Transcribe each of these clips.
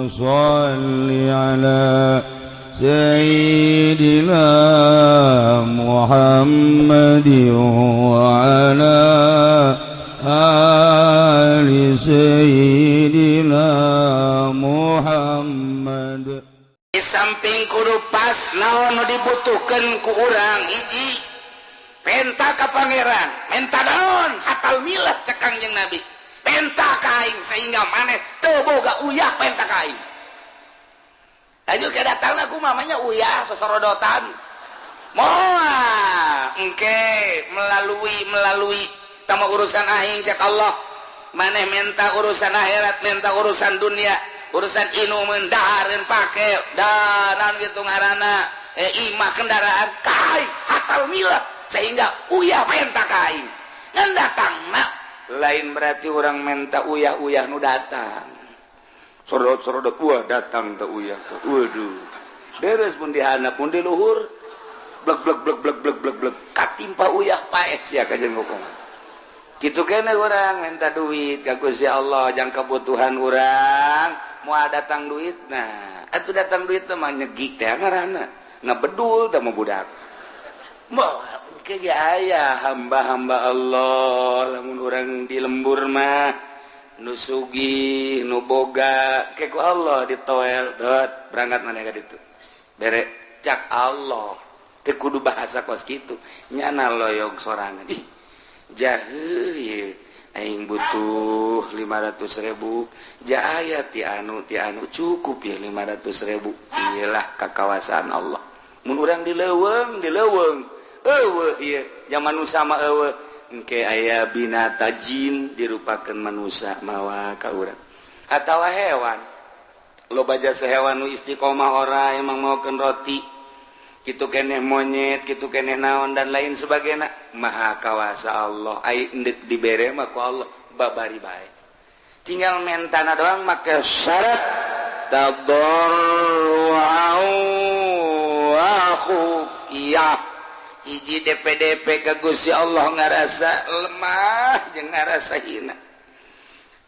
صل على سيدنا محمد وعلى آل سيدنا محمد. Di samping kudu pas naon nu dibutuhkan ku urang, hiji penta ka Pangeran, menta naon? Hatal milah cek Kangjeng Nabi, penta ka aing sehingga maneh teu boga uyah, penta ka aing. Ayo ke datang aku mamanya uyah sosorodotan moal engke melalui melalui tama urusan aing. Cek Allah, maneh minta urusan akhirat, minta urusan dunia, urusan inum, dahareun, pake dan gitu ngaranna imah, kendaraan kai hatal milah sehingga uyah menta ka aing. Ngan datang nak lain berarti orang minta uyah-uyah nu datang sorot sorot, wah, datang teh uyah tuh. Waduh, deres mun dihandap, mun di luhur blek blek blek blek blek blek blek, katimpa uyah, paeh sia kajen ngomong gitu. Kene orang minta duit ka Gusti Allah jang kebutuhan orang, mau datang duit. Nah, atuh datang duit teh mah nyegik teh ngaranna, ngebedul teh mah budak. Mau ke aya hamba-hamba Allah lamun orang di lembur mah nu sugih, nu boga, ke ku Allah ditoel dot, berangkat mana ka ditu, bere cak Allah. Teu kudu bahasa kos kitu, nyana loyog sorangan, ih jahe ye, aing butuh 500.000, ja aya ti anu ti anu, cukup ya 500.000. Iyalah kakawasaan Allah. Mun urang di leuweung, di leuweung eueuh ieu zaman nu sama eueuh, engke aya binata jin dirupakeun manusia mawa ka urang atawa hewan. Loba jasa hewan nu istiqomah, ora emang maokeun roti kitu keneh, monyet kitu keneh, naon dan lain sebagainya. Maha kawasa Allah. Ai endek dibere mah ku Allah babari bae, tinggal mentana doang make syarat tadarru'an wa khufiyah. Hiji, DPDP ke Gusti Allah, ngarasa lemah jeung ngarasa hina.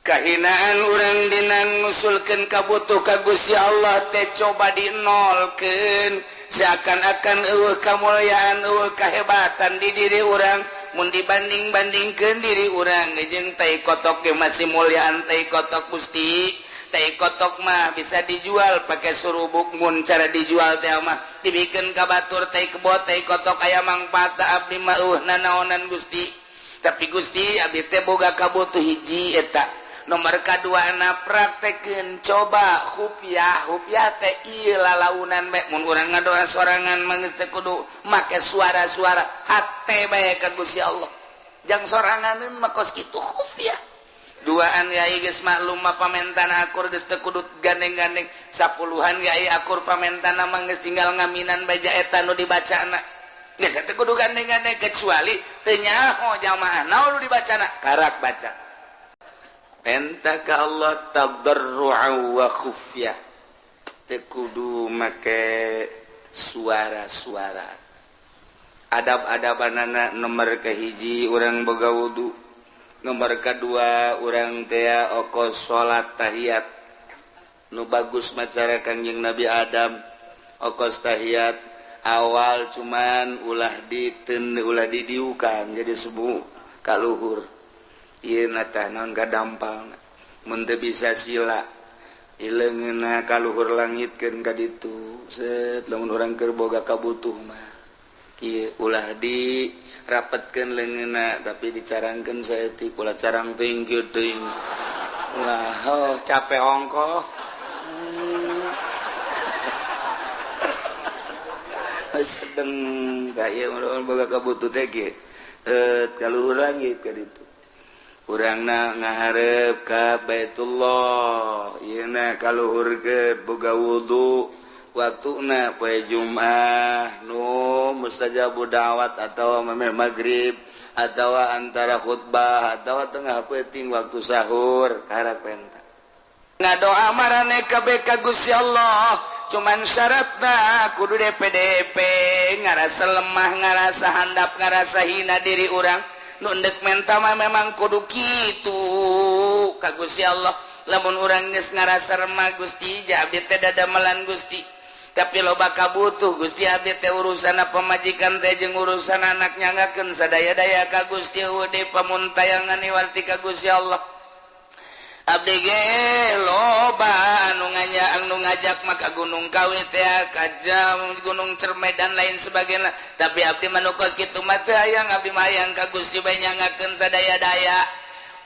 Kahinaan urang dina ngusulkeun kabutuh ka Gusti Allah teh coba dinolkeun, seakan-akan eueuh kamulyaan, eueuh kahebatan di diri urang mun dibanding-bandingkeun diri urang jeung tai kotok ge masih mulyaan tai kotok. Gusti, tai kotok mah bisa dijual pakai surubuk. Mun cara dijual teh mah dibikeun ka batur, tai kebo, tai kotok aya mangfaat. Abdi mah eueuh nanaonan, Gusti, tapi Gusti, abdi teh boga kabutuh hiji eta. Nomor kadua na praktekeun coba khufyah. Khufyah teh ieu lalaunan bae. Mun urang ngadoa sorangan mah geus teu kudu make suara-suara, hate bae ka Gusti Allah jang sorangan mah kos kitu khufyah. Duaan yai geus maklum mah pamentana akur, geus teu kudu gandeng-gandeng. Sapuluhan yai akur pamentana mah geus tinggal ngaminan baja eta nu dibacana, geus teu kudu gandeng-gandeng, kecuali teu nyaho jamaah naon nu dibacana, karak baca penta ka Allah tadarru'an wa khufyah, teu kudu make suara-suara. Adab-adabanana, nomor kahiji urang boga wudu, nomor kedua urang tea okos salat tahiyat nu bagus macara Kangjeng Nabi Adam. Okos tahiyat awal cuman ulah diten, ulah didiukan, jadi sebu kaluhur ieu na tah naon kadampal. Mun teu bisa sila, ileungeunna kaluhur langitkeun ka ditu set. Lamun urang keur boga kabutuh mah kieu, ulah di rapetkeun leungeunna, tapi dicarangkeun saeutik, ulah carang teuing kieu teuing, ulah, oh, capek ongkoh. Sedeng kaya boga kabutuh teh kieu, kaluhur langit ka ditu. Urangna ngaharep ka Baitullah, ieu na kaluhur ke boga wudu, waktuna poe Jumat nu mustajabu da'wat atau memeh maghrib atau antara khutbah atau tengah peuting waktu sahur, karak penta ngadoa marane kabeh ka Gusti Allah. Cuman syaratna kudu DPDP, ngarasa lemah, ngarasa handap, ngarasa hina diri urang. Nu endek menta mah memang kudu kitu ka Gusti Allah. Lamun urang geus ngarasa remah, Gusti, ja abdi teh dadamelan, Gusti, tapi loba kabutuh, Gusti, abdi teh urusan pamajikan teh jeung urusan anak, nyanggakeun sadaya-daya ka Gusti, deui pamuntayangan iwarti ka Gusti Allah. Abdi ge loba anu nganya, anu ngajak maka Gunung Kawi teh, ka jam Gunung Cermai dan lain sebagainya, tapi abdi mah nu kos kitu mah teu hayang. Abdi mah hayang ka Gusti bae, nyanggakeun sadaya-daya.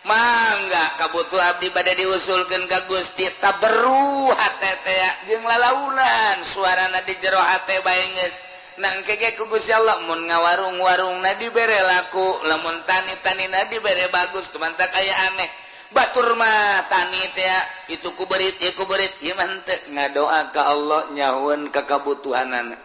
Mangga kabutuh abdi bade diusulkeun ka Gusti. Tabarru hate teh jeung lalaunan suarana di jero hate bae geus nangke ge ku Gusti Allah. Mun ngawarung-warungna dibere laku, lamun tani-tanina dibere bagus. Tumantak aya aneh, batur mah tani teh itu ku berit ieu ku berit, ieu mah henteu, ngadoa ka Allah nyahueun ka kabutuhanana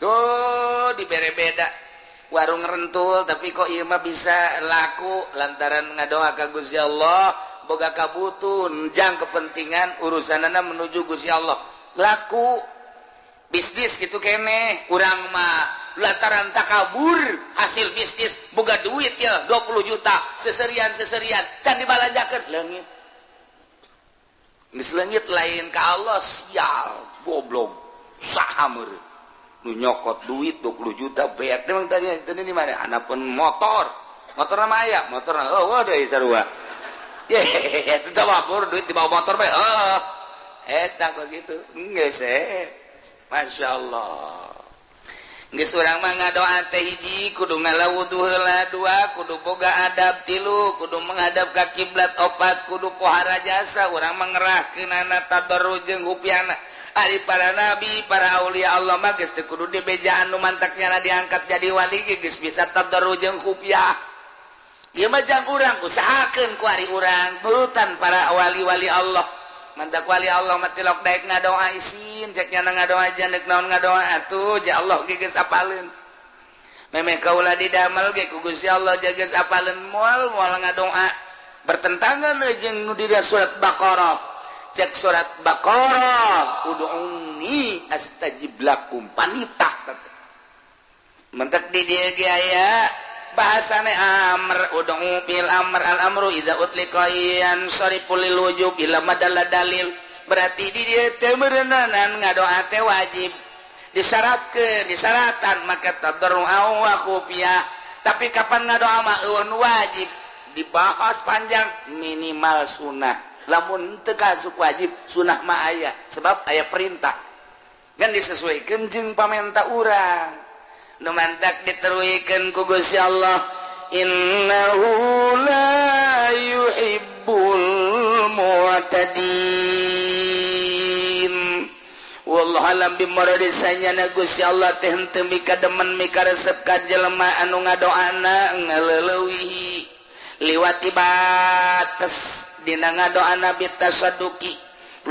tuh dibere beda. Warung rentul, tapi kok ieu mah bisa laku lantaran ngadoa ka Gusti Allah, boga kabutuh jang kepentingan urusanana menuju Gusti Allah, laku bisnis gitu kene. Urang mah lantaran takabur, hasil bisnis boga duit ya 20 juta, seserian seserian can dibalanjakeun, leungit. Geus leungit lain ka Allah. Sial, goblok, saha meureun nu nyokot duit 20 juta beak? Emang tadi tadi di mana anak pun motor, motor nama aya motor, oh deui sarua. Ye, itu tawabur duit di bawah motor bae. Oh, eta kos kitu geus eh. Masya Allah. Geus urang mah ngadoa teh, hiji kudu ngalawudu heula, dua kudu boga adab, tilu kudu menghadap ka kiblat, opat kudu pohara jasa. Urang mah ngerahkeunana tadarru jeung hupiana. Ari para nabi, para aulia Allah mah geus teu kudu dibejaan nu mantaknya diangkat jadi wali ge geus bisa tadarru jeung khufiah. Ieu mah jang urang usahakeun ku ari urang nurutan para wali-wali Allah. Mantak wali Allah mah tilok daek ngadoa isin, cek nyana ngadoa jandek naon ngadoa atuh, ja Allah ge geus apaleun. Memeh kaula didamel ge ku Gusti Allah geus apaleun, moal moal ngadoa bertentangan jeung nu di surat Baqarah. Cek surat Baqarah, "Ud'uni astajib lakum," panitah. Mentek di dieu ge aya bahasane amr, ud'u bil amr, al amru idza utliqa yansarifu lil wujub ila madalla dalil. Berarti di dieu teh meureunanan ngadoa teh wajib, disyaratkeun, disyaratkan maka tadarru wa khufiyah. Tapi kapan ngadoa mah euweuh wajib, dibahas panjang, minimal sunnah. Lamun teu kasuk wajib, sunnah mah aya, sebab aya perintah kan disesuaikan jeung pamenta urang. Nu mantak diteruikeun ku Gusti Allah, "Innahu la yuhibbul mu'tadin." Wallahu alam bimuradi. Sanyana Gusti Allah teh henteu mika demen, mika resep ka jelema anu ngadoana ngaleulewihi, liwati bates dina ngadoana, bitasadduki,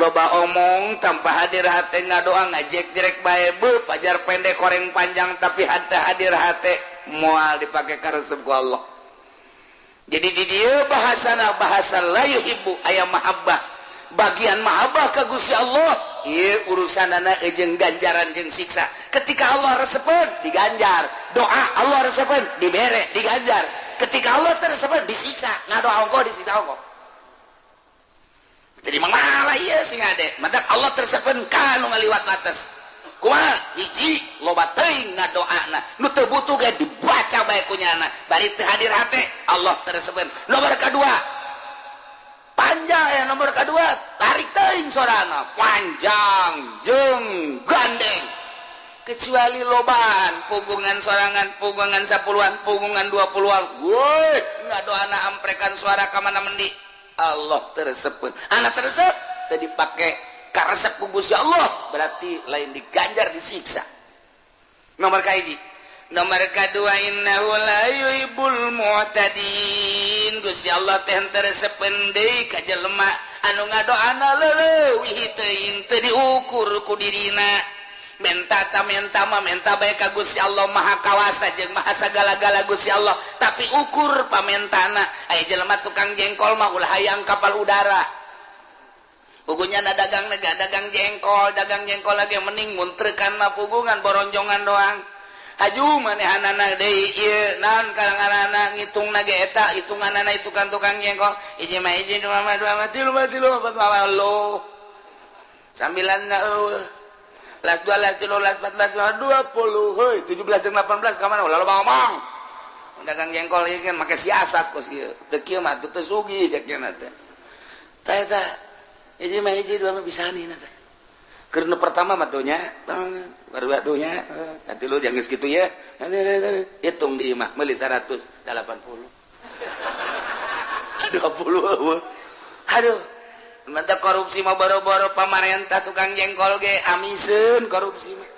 loba omong tanpa hadir hate, ngadoa ngajek-jerek bae, be pajar pendek koreng panjang, tapi hate hadir hate, moal dipake karesep ku Allah. Jadi di dieu bahasana bahasa la yuhibbu, aya mahabbah, bagian mahabbah ka Gusti Allah. Ieu urusanana jeung ganjaran jeung siksa. Ketika Allah resepeun, diganjar doa, Allah resepeun, dibere, diganjar. Ketika Allah teu resepeun, disiksa. Ngadoa ongkoh, disiksa ongkoh. Jadi malah ieu sing ade mantak Allah teu resepeun ka nu ngaliwat batas. Kumaha? Hiji, loba teuing ngadoana, nu teu butuh ge dibaca bae ku nyana, bari teu hadir hate, Allah teu resepeun. Nomor kedua panjang ya, nomor kedua tarik teuing sorana panjang jeung gandeng, kecuali lobaan pugungan sorangan, pugungan 10-an, pugungan 20-an, woi ngadoana amprekan suara ka mana mendi, Allah teu resepeun. Anak teu resep tadi dipakai karesep ku Gusti Allah, berarti lain diganjar, disiksa. Nomor kahiji. Nomor kedua, "Innahu la yuhibbul mu'tadin." Gusti Allah teh teu resepeun deui ka jelema anu ngadoana leuwih teuing, teu diukur ku dirina. Menta ta menta mah menta bae ka Gusti Allah, Maha Kawasa jeung Maha sagala-gala Gusti Allah, tapi ukur pamentana. Aya jelema tukang jengkol mah ulah hayang kapal udara. Pugunya na dagang nega dagang jengkol, dagang jengkol lagi mending muntrekan mah pugungan boronjongan doang. Aju manehanana deui ieu naon kalanganana ngitungna ge eta hitunganana itu kan tukang jengkol hiji mah hiji, dua mah dua mah, tilu mah tilu, opat mah lo sambilan na eueuh, las dua, las tilu, las empat, las lima, 20. Heuy, 17 jeung 18 ka mana? Ulah loba ngomong. Dagang jengkol ieu kan make siasat kos ieu teu kieu mah teu sugih cek nya teh. Tah eta hiji mah hiji, dua mah bisa nih teh. Keur nu pertama mah tuh nya, baru batunya nanti lu jangan segitu ya, hitung di imah meuli 180 20. Aduh, mantap korupsi mah, boro-boro pamarentah, tukang jengkol ge amiseun korupsi mah.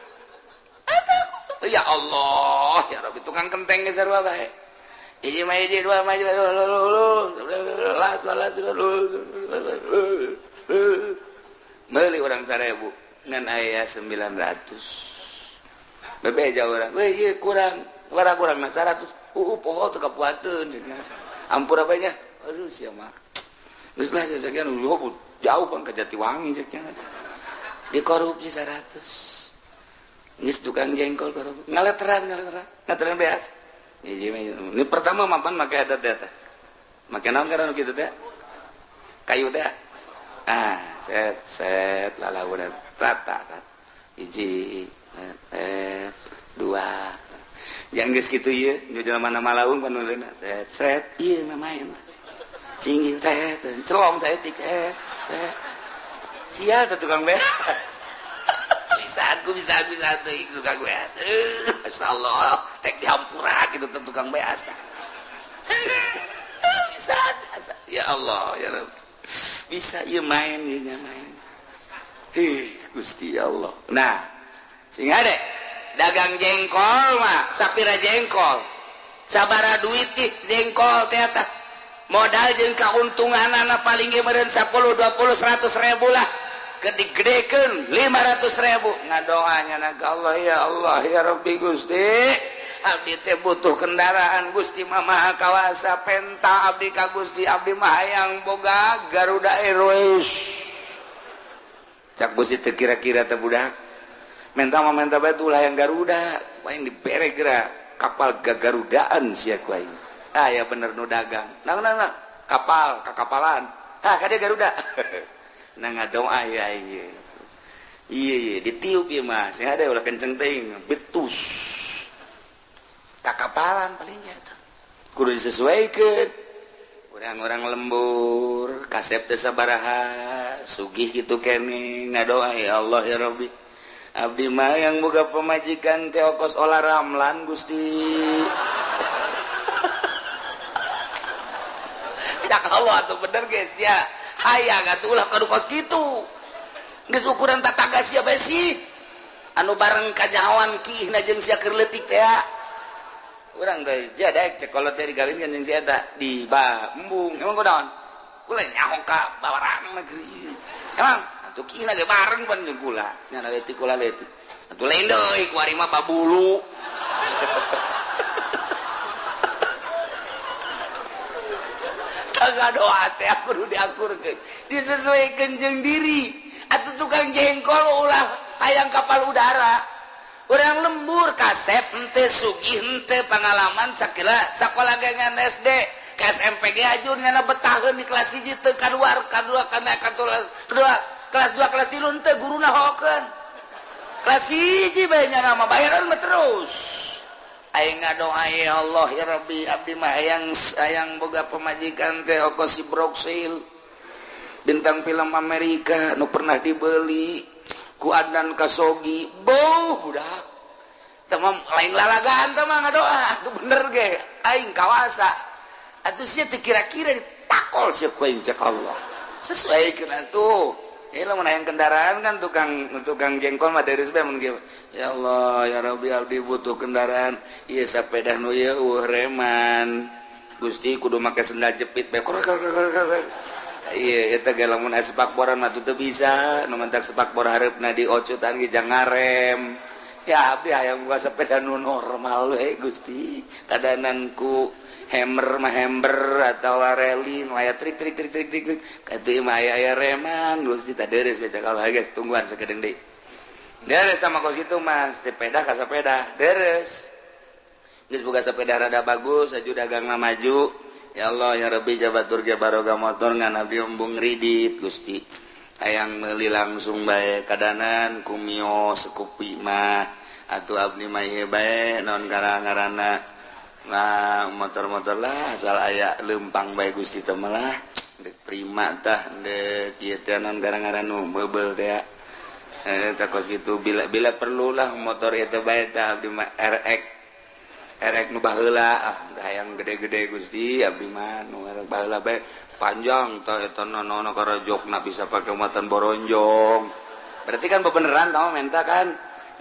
Aduh, ya Allah ya Rabbi, tukang kenteng ge sarua bae. Hiji mah hiji, dua mah las las, meuli urang 1000 ngan aya 900. Bebeja urang, weh, ieu kurang bara, kurang mah 100. Poho teu kapuateun, ampura bae nya. Aduh, sia mah geus lah sekian jauh pan ke Jatiwangi cek nya. Dikorupsi 100. Geus tukang jengkol korupsi, ngaleteran ngaleteran ngaleteran beas. Ini pertama mapan make eta teh, make naon karena kitu teh, kayu teh. Ah, set set lalaunan rata hiji, dua yang geus kitu ieu nu jelema mana malaung panuleuna set set ieu mah main cingin set celong saeutik set set. Sial teh tukang beas. Bisa aku bisa bisa tuh tukang beas. Masyaallah, tek dihampura gitu teh tukang beas. Bisa ya Allah ya Rabb, bisa ieu main ieu main. Ih, Gusti Allah. Nah, sing deh dagang jengkol mah sapira jengkol, sabara duit jengkol teh, modal jeung kauntungan paling ge meureun 10 20 100 ribu lah, digedekeun 500 ribu. Ngadoanya na ka Allah, ya Allah ya Rabbi, Gusti, abdi teh butuh kendaraan. Gusti mah Maha Kawasa, penta abdi ka Gusti, abdi mah hayang boga Garuda Airways. Cak Gusti teh, kira-kira teh budak menta mah menta bae ulah yang Garuda, lain dibere geura kapal gagarudaan sia ku aing. Ah ya bener, nu dagang nang nang nang kapal kakapalan, ah kade Garuda. Nah, ngadoa ya, iya iya iya, ditiup ya mas ya, ada ulah kenceng teuing betus kakapalan palingnya tuh kudu disesuaikan. Orang-orang lembur kasep teh sabaraha sugih gitu kene ngadoa, ya Allah ya Rabbi, abdi mah yang boga pemajikan teh kos Olla Ramlan, Gusti. Ya Allah tuh bener guys ya, hayang atuh ulah kadu kos kitu, geus ukuran tataga sia bae sih anu bareng kanyahoan kihna jeung sia keur leutik teh. Urang teh jadek cek kolot teh digawinkeun jeung si eta di embung. Emang kunaon kula nyaho ka bawarang negeri, emang atuh kihna ge bareng pan jeung kula nya, leutik kula leutik atuh lain deui, ku ari mah babulu. Kagak doa teh kudu diakurkeun, disesuaikan jeung diri. Atuh tukang jengkol ulah hayang kapal udara. Orang lembur kasep henteu, sugih henteu, pengalaman sakila sakola ge ngan SD ke SMP ge ajur nyana betaheun di kelas 1 teu kaluar kadua kana kedua kelas 2 kelas 3 henteu, guruna hokeun kelas 1 bae nyana mah bayaran mah terus. Aing ngadoa, ya Allah ya Rabbi, abdi mah hayang hayang boga pemajikan teh oko si Broksil, bintang film Amerika nu pernah dibeli ku Adnan Kasogi. Boh budak teman lain lalagaan teh mah ngadoa atuh bener ge aing kawasa atuh sia teu kira-kira ditakol sia ku aing. Cek Allah sesuaikeun atuh. Ini lamun hayang kendaraan kan tukang tukang jengkol mah dari bae mun ya Allah ya Rabbi, abdi butuh kendaraan ieu sepeda nu ieu eueuh reman, Gusti, kudu make sendal jepit bae. Iya, eta ge lamun aya sepakboran mah teu bisa nu mentak sepakbor hareupna diocutan ge jang ngarem. Ya abdi hayang boga sepeda nu normal we, Gusti, kadanan ku hammer mah hammer atau rally nu aya trik trik trik trik trik trik katuh mah aya aya reman, Gusti. Tah deres baca kalau guys, tungguan sakedeung deui. Deres sama kos itu mas, sepeda ka sepeda deres. Geus boga sepeda rada bagus aju dagangna maju. Ya Allah ya Rabbi jabatur ge baroga motor ngan abdi embung ridit Gusti. Hayang meuli langsung bae kadanan ku Mio Scoopy mah atuh abdi mah ieu bae naon ngaranna. Nah motor-motor lah asal aya leumpang bae Gusti teh mah lah. Deuk prima tah deuk ieu teh naon ngaran nu meubel teh. Tah kos kitu bila bila perlulah motor ieu teh bae tah abdi mah RX erek nu baheula ah hayang gede-gede Gusti abdi mah nu erek baheula bae panjang tah eta nono karajokna bisa pake muatan boronjong. Berarti kan bebeneran kamu minta kan?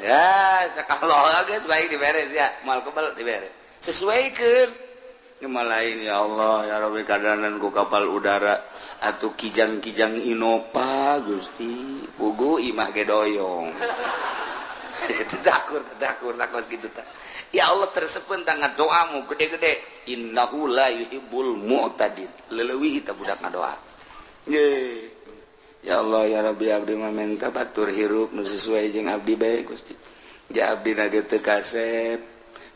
Ya, sakalo geus baik diberes ya, moal kebel diberes. Sesuaikeun. Cuma lain ya Allah ya Rabbi kadanan ku kapal udara atuh kijang-kijang Innova Gusti, pugu imah ge doyong. Tadakur tadakur takos kitu tah. Ya Allah tersepen tangan doamu gede-gede. Innahu la yuhibbul mu'tadin. Leleuwih ta budak ngadoa. Ye. Ya Allah ya Rabbi abdi mah menta batur hirup nu sesuai jeung abdi bae Gusti. Ja abdi na ge teu kasep.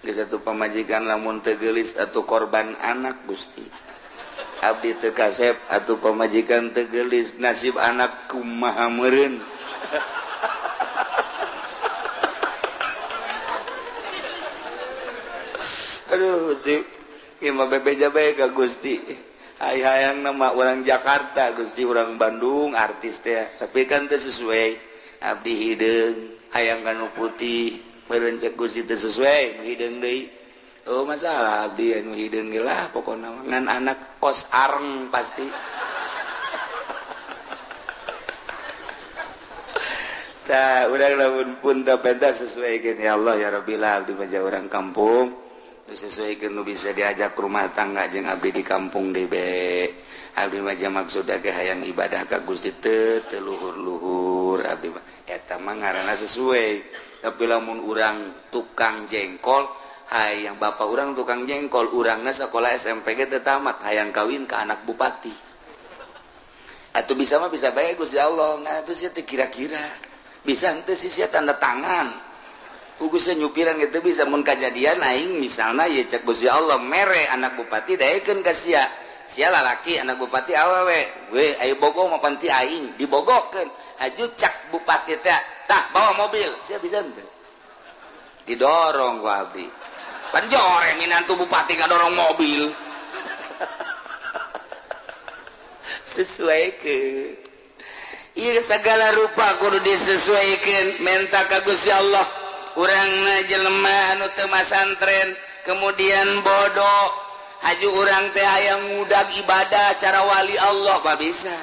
Geus atuh pamajikan lamun teu geulis atuh korban anak Gusti. Abdi teu kasep atuh pamajikan teu geulis nasib anak kumaha meureun. Aduh, ieu mah bebeja bae ka Gusti. Hai hayang nama orang Jakarta, Gusti orang Bandung, artis teh. Tapi kan teu sesuai. Abdi hideung, hayang kanu putih, meureun cek Gusti teu sesuai, nu hideung deui. Oh masalah abdi anu hideung ge lah pokona ngan anak kos areng pasti. Tah, urang lamun pun teu penta sesuaikeun ya Allah ya Rabbi lah abdi mah urang kampung. Sesuaikan nu bisa diajak rumah tangga jeung abdi di kampung debe. Abdi mah maksud ge hayang ibadah ka Gusti teu teu luhur-luhur abdi mah eta mah ngaranna sesuai. Tapi lamun urang tukang jengkol, hayang bapak urang tukang jengkol, urangna sakola SMP ge teu tamat, hayang kawin ka anak bupati. Atuh bisa mah bisa bae Gusti Allah, ngan atuh sia teu kira-kira. Bisa henteu sih sia tanda tangan. Kugusnya nyupiran gitu bisa mun kajadian aing misalna ye cek Gusti Allah mere anak bupati daekeun ka sia. Sia lalaki anak bupati awewe. We aya bogo mah panti aing dibogokeun. Haju cak bupati teh tah bawa mobil. Sia bisa henteu? Didorong ku abdi. Pan jore minantu bupati ngadorong mobil. Sesuaikeun. Ieu segala rupa kudu disesuaikeun menta ka Gusti Allah. Urang jelema anu teu masantren kemudian bodoh haju urang teh hayang ngudag ibadah cara wali Allah ba bisa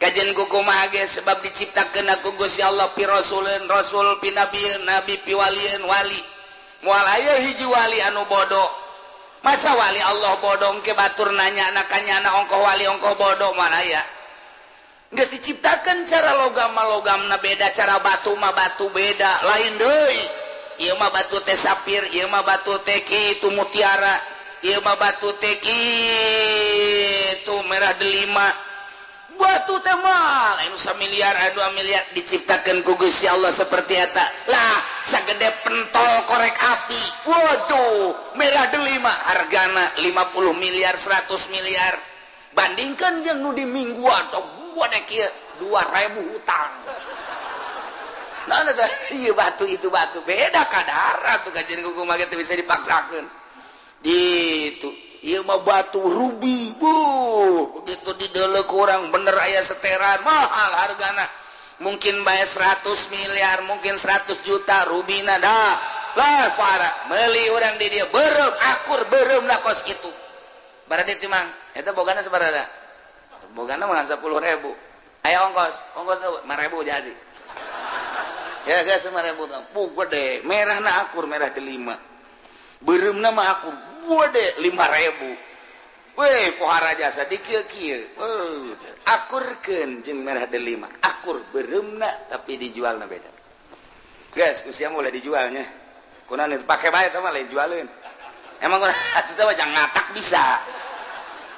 kajen kumaha ge sebab diciptakeun ku Gusti Allah pi rasuleun rasul pi nabieun nabi pi walieun wali moal aya hiji wali anu bodoh masa wali Allah bodoh ke batur nanya nakanyana ongkoh wali ongkoh bodoh moal aya. Geus diciptakan cara logam mah logamna beda, cara batu mah batu beda, lain deui. Ieu mah batu teh sapir, ieu mah batu teh kitu mutiara, ieu mah batu teh kitu merah delima. Batu teh mah lain samiliar, 2 miliar diciptakeun ku Gusti Allah seperti eta. Lah, sagede pentol korek api. Waduh, merah delima hargana 50 miliar, 100 miliar. Bandingkan jeung nu di mingguan sok gua dek ieu 2000 hutang. Nah, nah, ieu batu itu batu beda kadar atuh kajian kumaha ge teu bisa dipaksakeun. Gitu. Ieu mah batu rubi. Buh, begitu dideuleu ku urang bener aya seteran mahal hargana. Mungkin bae 100 miliar, mungkin 100 juta rubina dah. Lah para meuli urang di dieu beureum akur beureumna kos kitu. Baradi timang, eta bogana sabaraha? Bogana mah 10.000. Aya ongkos, ongkos 5.000 jadi. Ya geus 5.000 tah. Puh gede, merahna akur merah delima. Beureumna mah akur gede 5.000. Weh pohara jasa di kieu-kieu. Akurkeun jeung merah delima. Akur beureumna tapi dijualna beda. Geus usia mulai dijualnya. Kunaon itu pake bae tah mah lain jualeun. Emang kunaon atuh teh mah jangan ngatak bisa.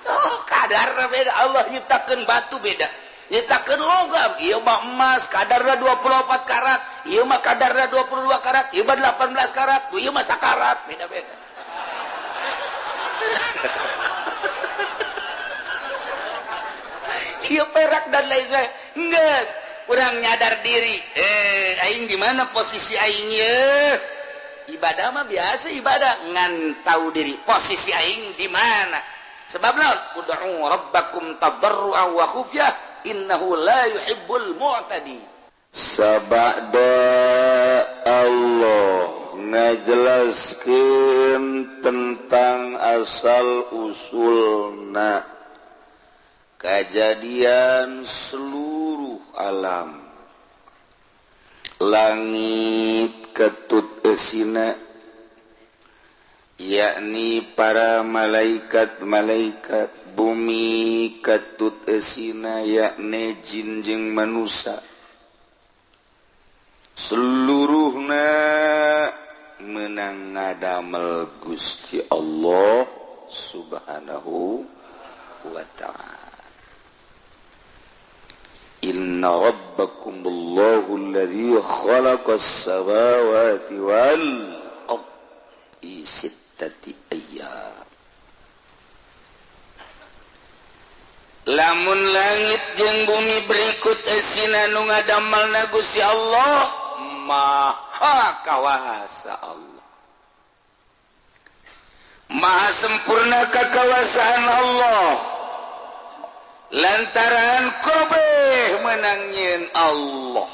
Oh, kadar beda. Allah nyiptakeun batu beda. Nyiptakeun logam, ieu mah emas kadarna 24 karat, ieu mah kadarna 22 karat, ieu mah 18 karat, ieu mah sakarat, beda-beda. Ieu perak dan lain sebagainya. Geus, urang nyadar diri, aing di mana posisi aing ye? Ibadah mah biasa ibadah, ngan tahu diri posisi aing di mana. Sebab naon? Ud'u rabbakum tadarruan wa khufyah innahu la yuhibbul mu'tadin. Sabada Allah ngajelaskeun tentang asal usulna kajadian seluruh alam, langit ketut esina, yakni para malaikat-malaikat, bumi ketut esina yakni jin jeung manusia, seluruhna menang ngadamel Gusti Allah Subhanahu wa ta'ala. Inna rabbakumullahu alladhi khalaqas samawati wal ardh fi sittati ayyam. Lamun langit jeung bumi berikut esina nu ngadamelna Gusti Allah, Maha Kawasa Allah, Maha sempurna kakawasaan Allah. Lantaran kabeh menang nyieun Allah,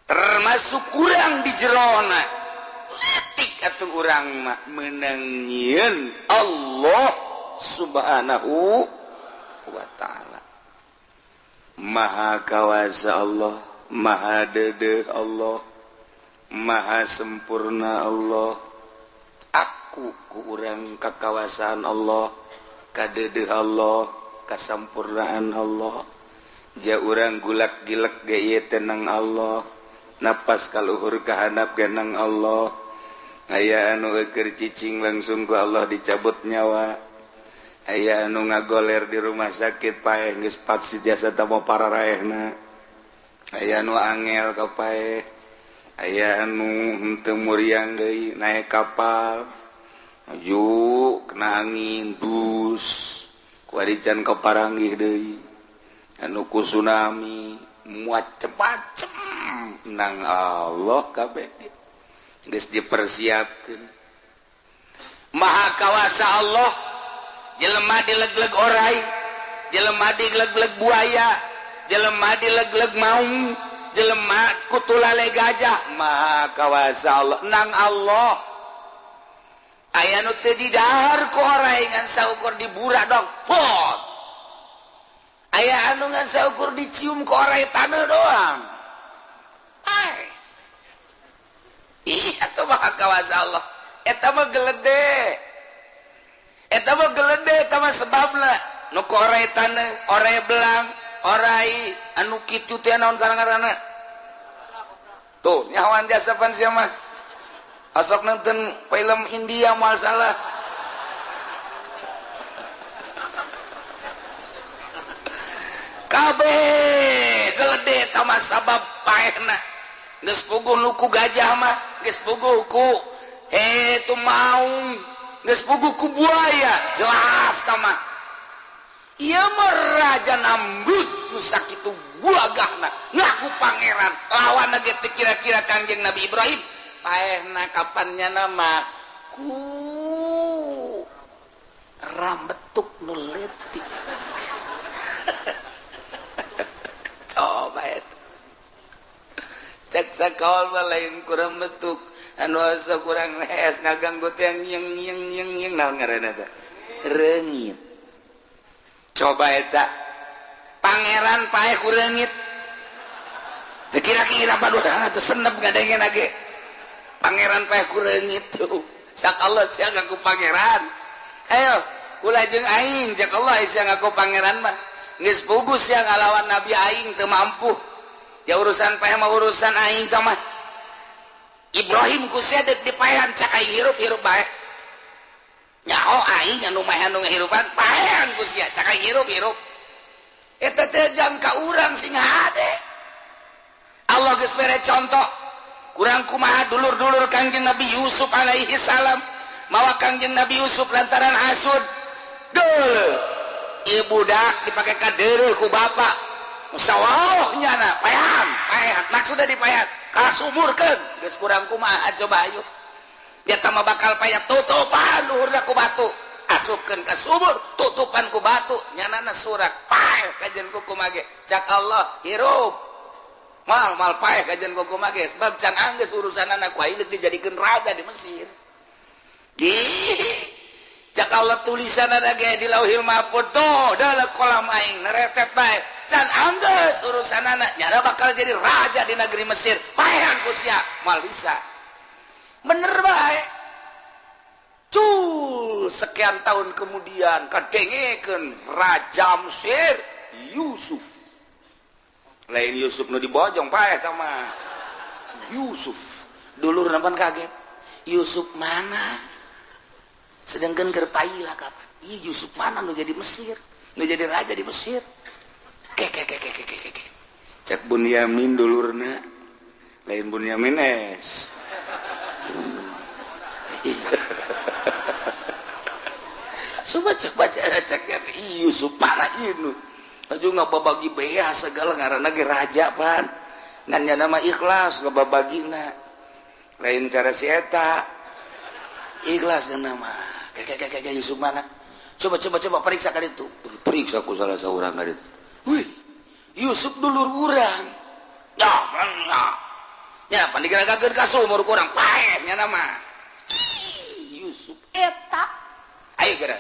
termasuk urang di jerona letik atuh urang mah menang nyieun Allah Subhanahu wa ta'ala. Maha kawasa Allah, Maha dedeh Allah, Maha sempurna Allah. Aku ku urang kakawasaan Allah, kadedeh Allah, kasampurnaan Allah. Ja urang gulak gilek ge ieu tenang Allah, napas kaluhur kahandap genang Allah. Aya anu keur cicing langsung ku Allah dicabut nyawa. Aya anu ngagoler di rumah sakit paeh geus patsi jasa tamo pararaehna. Aya anu angel ka paeh, aya anu henteu muriang deui naek kapal maju kena angin bus kuari can kaparanggih deui, anu ku tsunami macem-macem nang Allah kabeh geus dipersiapkeun. Maha kawasa Allah, jelema dileg-leg orai, jelema dileg-leg buaya, jelema dileg-leg maung, jelema kutulale gajah. Maha kawasa Allah nang Allah. Aya nu teu didahar ku orai ngan saukur diburak dong pot. Aya anu ngan saukur dicium ku orai taneuh doang. Ai. Iya tuh maha kawasa Allah. Eta mah gelede. Eta mah gelede eta mah sebabna nu ku orai taneuh, orai belang, orai anu kitu teh naon ngaranna? Tuh, nyawan jasa pan sia mah. Asok nonton film India moal salah. Kabeh gelede eta mah sabab paehna. Geus puguh nu ku gajah mah, geus puguh ku itu maung, geus puguh ku buaya, jelas ta mah. Ieu mah Raja Namrud nu sakitu gagahna ngaku pangeran, lawan ge teu kira-kira Kangjeng Nabi Ibrahim. Paehna kapannya nama ku rambetuk nu leutik. Coba eta cek sakol mah lain ku rambetuk anu asa kurang nees ngaganggu teh yang yang yang yang naon ngaranna teh reungit. Coba eta pangeran paeh ku reungit teu kira-kira padurana teh senep ngadengen ge. Pangeran paeh ku reungit tuh. Cak Allah sia ngaku pangeran. Ayo ulah jeung aing cak Allah sia ngaku pangeran mah. Geus puguh sia ngalawan nabi aing teu mampu. Ya urusan paeh mah urusan aing tah mah. Ibrahim ku sia deuk dipaehan cak aing hirup-hirup bae. Nyaho aing anu maehan nu ngahirupan paehan ku sia cak aing hirup-hirup. Eta teh jam ka urang sing hade. Allah geus mere contoh. Kurang kumaha dulur-dulur Kangjeng Nabi Yusuf alaihi salam. Mawa Kangjeng Nabi Yusuf lantaran hasud. Deuleu. Ieu budak dipake ka deureuh ku bapak. Musawah nyana paehan, paehan. Maksudna dipaehan, kasumurkeun. Geus kurang kumaha coba ayo. Dia mah bakal payah tutupan luhurna ku batu. Asupkeun ka sumur, tutupan ku batu, nyanana surak paeh kajen kuku mage. Cak Allah hirup. Mal mal paeh kajen kuku mage sebab can anggeus urusanana ku aing dijadikeun raja di Mesir. Ih, cak Allah tulisanana ge di Lauhil Mahfuz tuh dalam kolam aing neretet bae. Can anggeus urusanana nyana bakal jadi raja di negeri Mesir. Paehan ku sia, moal bisa. Bener bae. Cul, sekian tahun kemudian kadengekeun Raja Mesir Yusuf. Lain Yusuf nu dibojong paeh tah mah. Yusuf. Dulur pan kaget. Yusuf mana? Sedangkan keur paila kapan? Ih Yusuf mana nu jadi Mesir? Nu jadi raja di Mesir. Ke ke ke ke ke ke ke. Cek Bunyamin dulurna. Lain Bunyamin es. Coba coba cek Yusuf mana ieu aju ngababagi bea segala ngaranna ge raja pan. Ngan nya nama ikhlas ngababagina. Lain cara si eta. Ikhlas nama. Kayak Yusuf mana? Coba coba coba periksa ka ditu. Periksa ku salah saurang ka ditu. Wih, Yusuf dulur urang. Ya, ya. Ya, pan digeragakeun ka sumur kurang paeh nya nama. Yusuf eta. Ayo geura.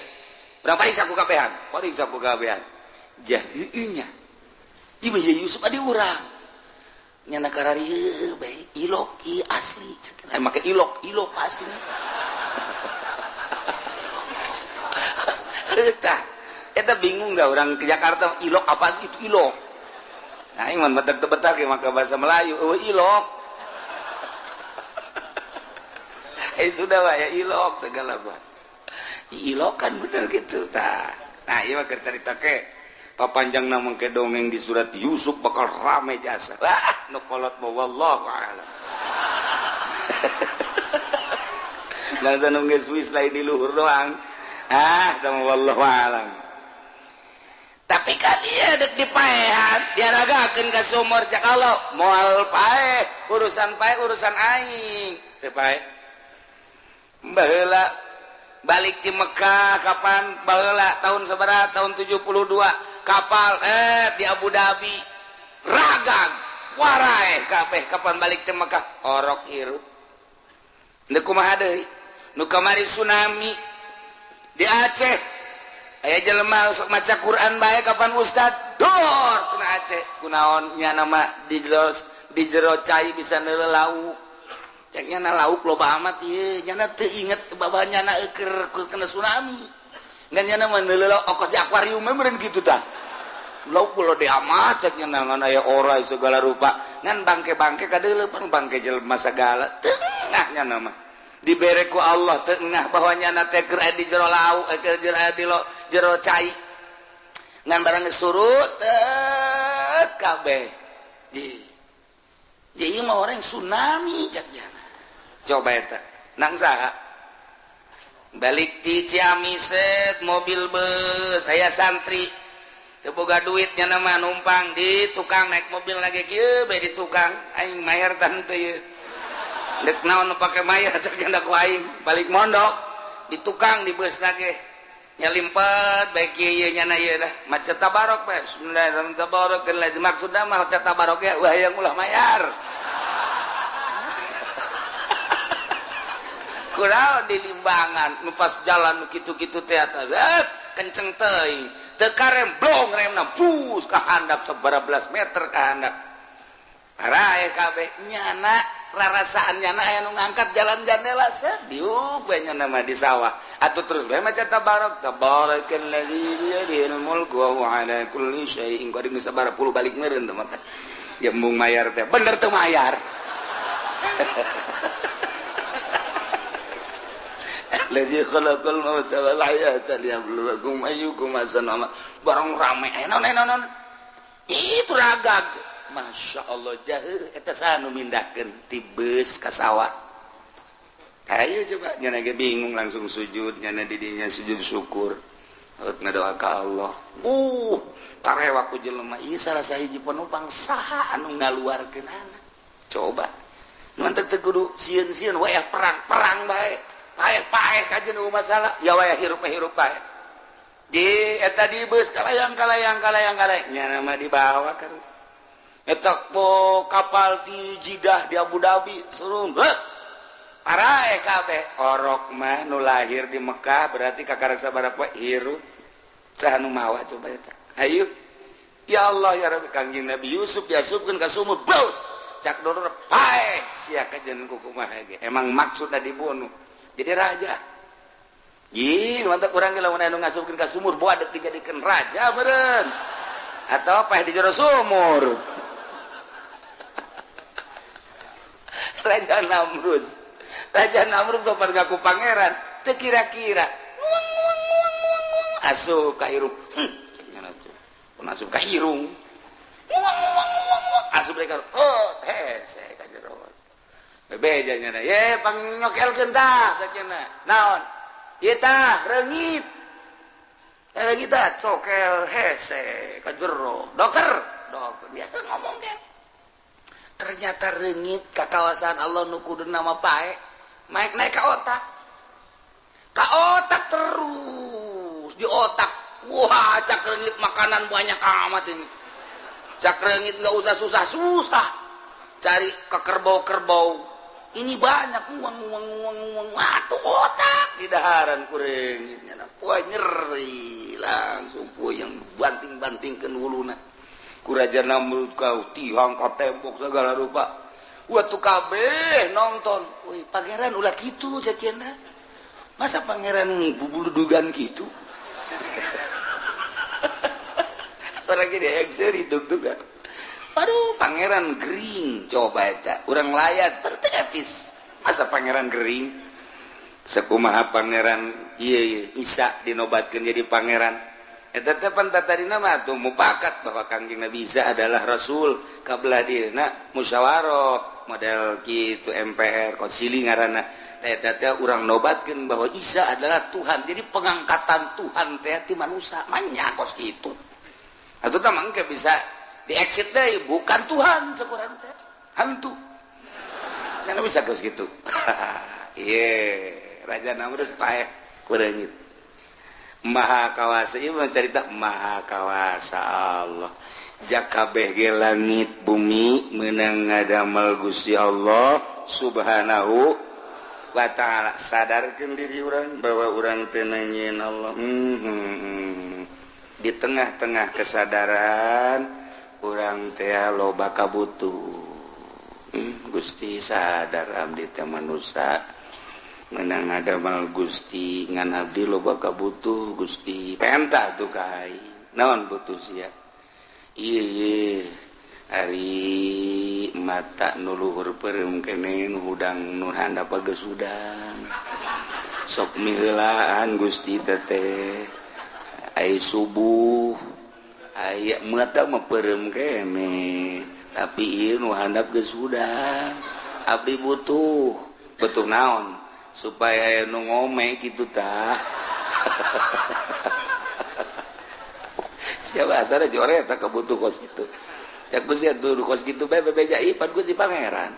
Urang pariksa ku kabehan. Pariksa ku kabehan. Jah heueuh nya. Ieu mah Yusuf adi urang. Nyana kararieu bae ilok ieu asli. Cek make ilok, ilok asli. Eta, eta bingung gak orang ke Jakarta ilok apa itu ilok. Nah, ieu mah betak betak maka bahasa Melayu eueuh ilok. Sudah pak ya ilok segala pak. Ilok kan bener gitu tah. Nah, ieu mah keur carita ke papanjang na mangke dongeng di surat Yusuf bakal rame jasa. Wah, nu kolot mah wallahu a'lam. Bangsa nu geus wis lain di luhur doang. Ah, sama wallahu a'lam. Tapi kan ieu dek dipaehan, diaragakeun ka sumur cak Allah, moal paeh, urusan paeh urusan aing. Teu paeh. Baheula balik di Mekah kapan baheula tahun sabaraha tahun 72 kapal di Abu Dhabi ragag waraeh kabeh kapan balik di Mekah orok hirup nu kumaha deui nu kamari tsunami di Aceh aya jelema sok maca Quran bae kapan ustad dor kena Aceh kunaon nya nama di jero cai bisa neuleuh lauk cek nyana lauk loba amat ieu nyana teu inget bahwa nyana keur kena tsunami ngan nyana mah neuleuh lauk okos di akuarium meureun kitu tah lauk gede amat cek nyana ngan aya orai segala rupa ngan bangke-bangke kadeuleuh pan bangke jelema sagala tengah nyana mah dibere ku Allah tengah bahwa nyana teh keur aya di jero lauk keur aya di jero cai ngan barang geus surut teh kabeh ji mah orang tsunami cek nyana coba eta nang saha balik di Ciamis mobil bus aya santri teu boga duit nya mah numpang di tukang naik mobil lagi kieu bae di tukang aing mayar tah henteu ieu dek naon nu pake mayar cek ku aing balik mondok di tukang di bus lagi nyalimpet bae kieu ieu nyana ieu dah maca tabarok bae bismillahirrahmanirrahim tabarok maksudna mah maca tabarok ge wah yang ulah mayar kurang di limbangan nu pas jalan nu kitu-kitu teh atas kenceng teuing teu karem blong remna bus ka handap sabaraha belas meter ka handap arae kabeh nyana rarasaan nyana aya nu ngangkat jalan jandela set diuk bae nyana mah di sawah atuh terus bae maca tabarok tabarakallazi biyadihil mulku wa huwa ala kulli syai'in qadir geus sabaraha puluh balik meureun teh mah jembung mayar teh bener teu mayar Lazi khalaqal mauta wal hayata liyabluwakum ayyukum ahsanu amala. Barang rame naon naon. Ih beragag. Masya Allah jahe eta saha nu mindahkeun ti beus ka sawah. Ayo coba nyana ge bingung langsung sujud nyana di dinya sujud syukur. Heut ngadoa ka Allah. Tarewa ku jelema ieu salah sahiji penumpang saha anu ngaluarkeunana. Coba. Nu teu kudu sieun-sieun wayah perang-perang bae. Paeh-paeh kajeun nu masalah ya wayah hirup mah hirup bae. Di eta di beus kalayang-kalayang kalayang-kalayang nyana mah dibawa ka eta po kapal di Jidah di Abu Dhabi surung. Paraeh kabeh orok mah nu lahir di Mekah berarti kakarek sabaraha poe hirup. Saha nu mawa coba eta. Hayu. Ya Allah ya Rabbi Kangjeng Nabi Yusuf diasupkeun ka sumur baus. Cak doror paeh sia kajeun kumaha ge. Emang maksudna dibunuh. Jadi raja. Jin mantap urang ge lamun anu ngasupkeun ka sumur boa deuk dijadikeun raja meureun. Atau paeh di jero sumur. Raja Namrus. Raja Namrus bapak ngaku pangeran. Teu kira-kira. Asup ka hirung. Asup ka hirung. Asup deui ka oh hese ka jero. Bebeja nya ye pangnyokelkeun tah sakeuna. Naon? Ieu tah reungit. Reungit tah cokel hese ka jero. Dokter, dokter biasa ngomong ge. Ternyata reungit ka kawasan Allah nu kuduna mah pae, naik naik ka otak. Ka otak terus di otak. Wah, cak reungit makanan banyak amat ini. Cak reungit nggak usah susah-susah. Cari ke kerbau-kerbau. Ini banyak uang. Wah, tuh otak di daharan ku reungitnya. Wah, nyeri langsung puyeng banting-bantingkeun wuluna. Ku Raja Namrud kau tihang ka tembok segala rupa. Waktu kabeh nonton. Wih, pangeran ulah kitu jadiana. Masa pangeran bubuludugan kitu? Orang gini exer hidup juga. Aduh, pangeran gering coba eta. Urang layat pertepis. Masa pangeran gering? Sekumaha pangeran ieu Isa dinobatkeun jadi pangeran. Eta teh pan tatadina mah atuh mupakat bahwa Kangjeng Nabi Isa adalah rasul kabelah dieuna musyawarah model kitu MPR konsili ngaranna. Eta teh urang nobatkeun bahwa Isa adalah Tuhan. Jadi pengangkatan Tuhan teh ti manusia manya kos kitu. Atuh tah mangke bisa di exit deui bukan Tuhan sakurang teh hantu. Kan bisa kos kitu. Ieu Raja Namrud paeh kureungit. Maha kawasa ieu mah carita maha kawasa Allah. Jakabeh ge langit bumi meunang ngadamel Gusti Allah Subhanahu wa ta'ala. Sadarkeun diri urang bahwa urang teu nangieun Allah. Di tengah-tengah kesadaran urang teh loba kabutuh. Gusti sadar abdi teh manusa menang ngadamel Gusti ngan abdi loba kabutuh Gusti penta tuh ka aing naon butuh sia ieu ari mata nu luhur peureum keneh nu hudang nu handap geus hudang sok miheulaan Gusti teteh ai subuh aya mata mah peureum keneh tapi ieu nu handap geus hudang abdi butuh butuh naon supaya nu ngome gitu tah. Siapa asal jore tak kebutuh kos gitu. Ya Gusti atuh kos gitu bae bebeja ieu pan Gusti pangeran.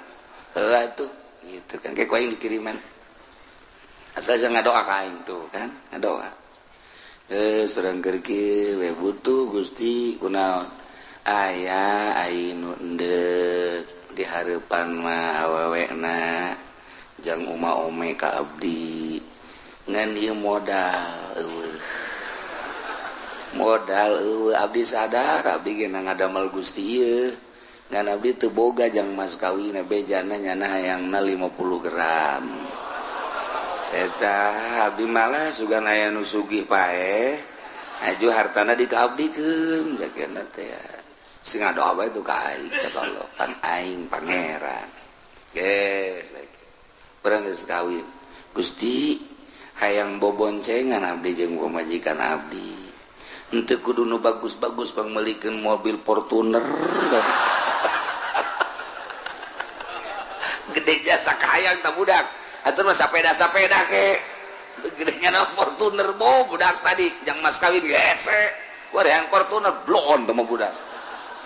Heuh atuh gitu kan kayak aing dikiriman. Asal jangan ngadoa ka aing tuh kan, ngadoa. Surang keur kieu we butuh Gusti kunaon? Aya aing nu endek di hareupan mah awewena jang uma ome ka abdi ngan ieu modal eueuh modal eueuh abdi sadar abdi ge ngadamel Gusti ieu ngan abdi teu boga jang mas kawin bejana nyana hayangna 50 gram eta abdi malah sugan aya nu sugih paeh aju hartana dikaabdikeun jagana teh sing ngadoa bae tuh ka aing cek Allah pan aing pangeran geus baik urang geus kawin Gusti hayang boboncengan abdi jeung pamajikan abdi Henteu kudu nu bagus-bagus pangmeulikeun mobil Fortuner. Gede jasa kahayang tah budak. Atur mah sapeda-sapeda ke. Gedenya na Fortuner bo budak tadi jang mas kawin hese. Wah yang Fortuner bloon teh mah budak.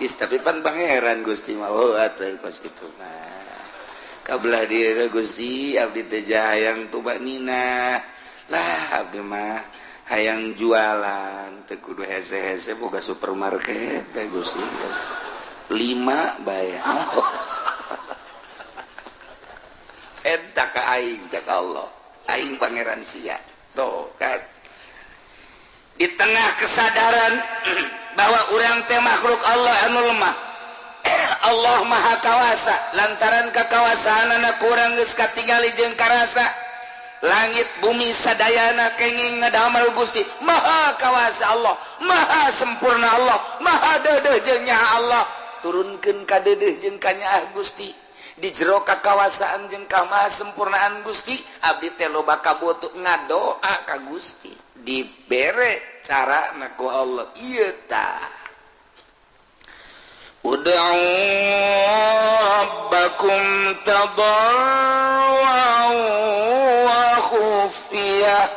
Is tapi pan pangeran Gusti mah oh atuh kos kitu mah. Kabelah diri Gusti abdi teh hayang tuba nina. Lah abdi mah hayang jualan teu kudu hese-hese boga supermarket teh Gusti. 5 bae. Eta ka aing cak Allah. Aing pangeran sia. Tuh kan. Di tengah kesadaran bahwa urang teh makhluk Allah anu lemah. Allah Maha Kawasa lantaran kekawasaanana kurang geus katingali jeung karasa. Langit bumi sadayana kenging ngadamel Gusti Maha Kawasa Allah, Maha sempurna Allah, Maha deudeuh jeung nyaah Allah. Turunkeun ka deudeuh jeung ka nyaah Gusti. Di jero kakawasaan jeung ka maha sempurnaan Gusti, abdi teh loba kabutuh ngadoa ka Gusti. Dibere carana ku Allah ieu tah. Ud'u rabbakum tadarruan wa khufiyah.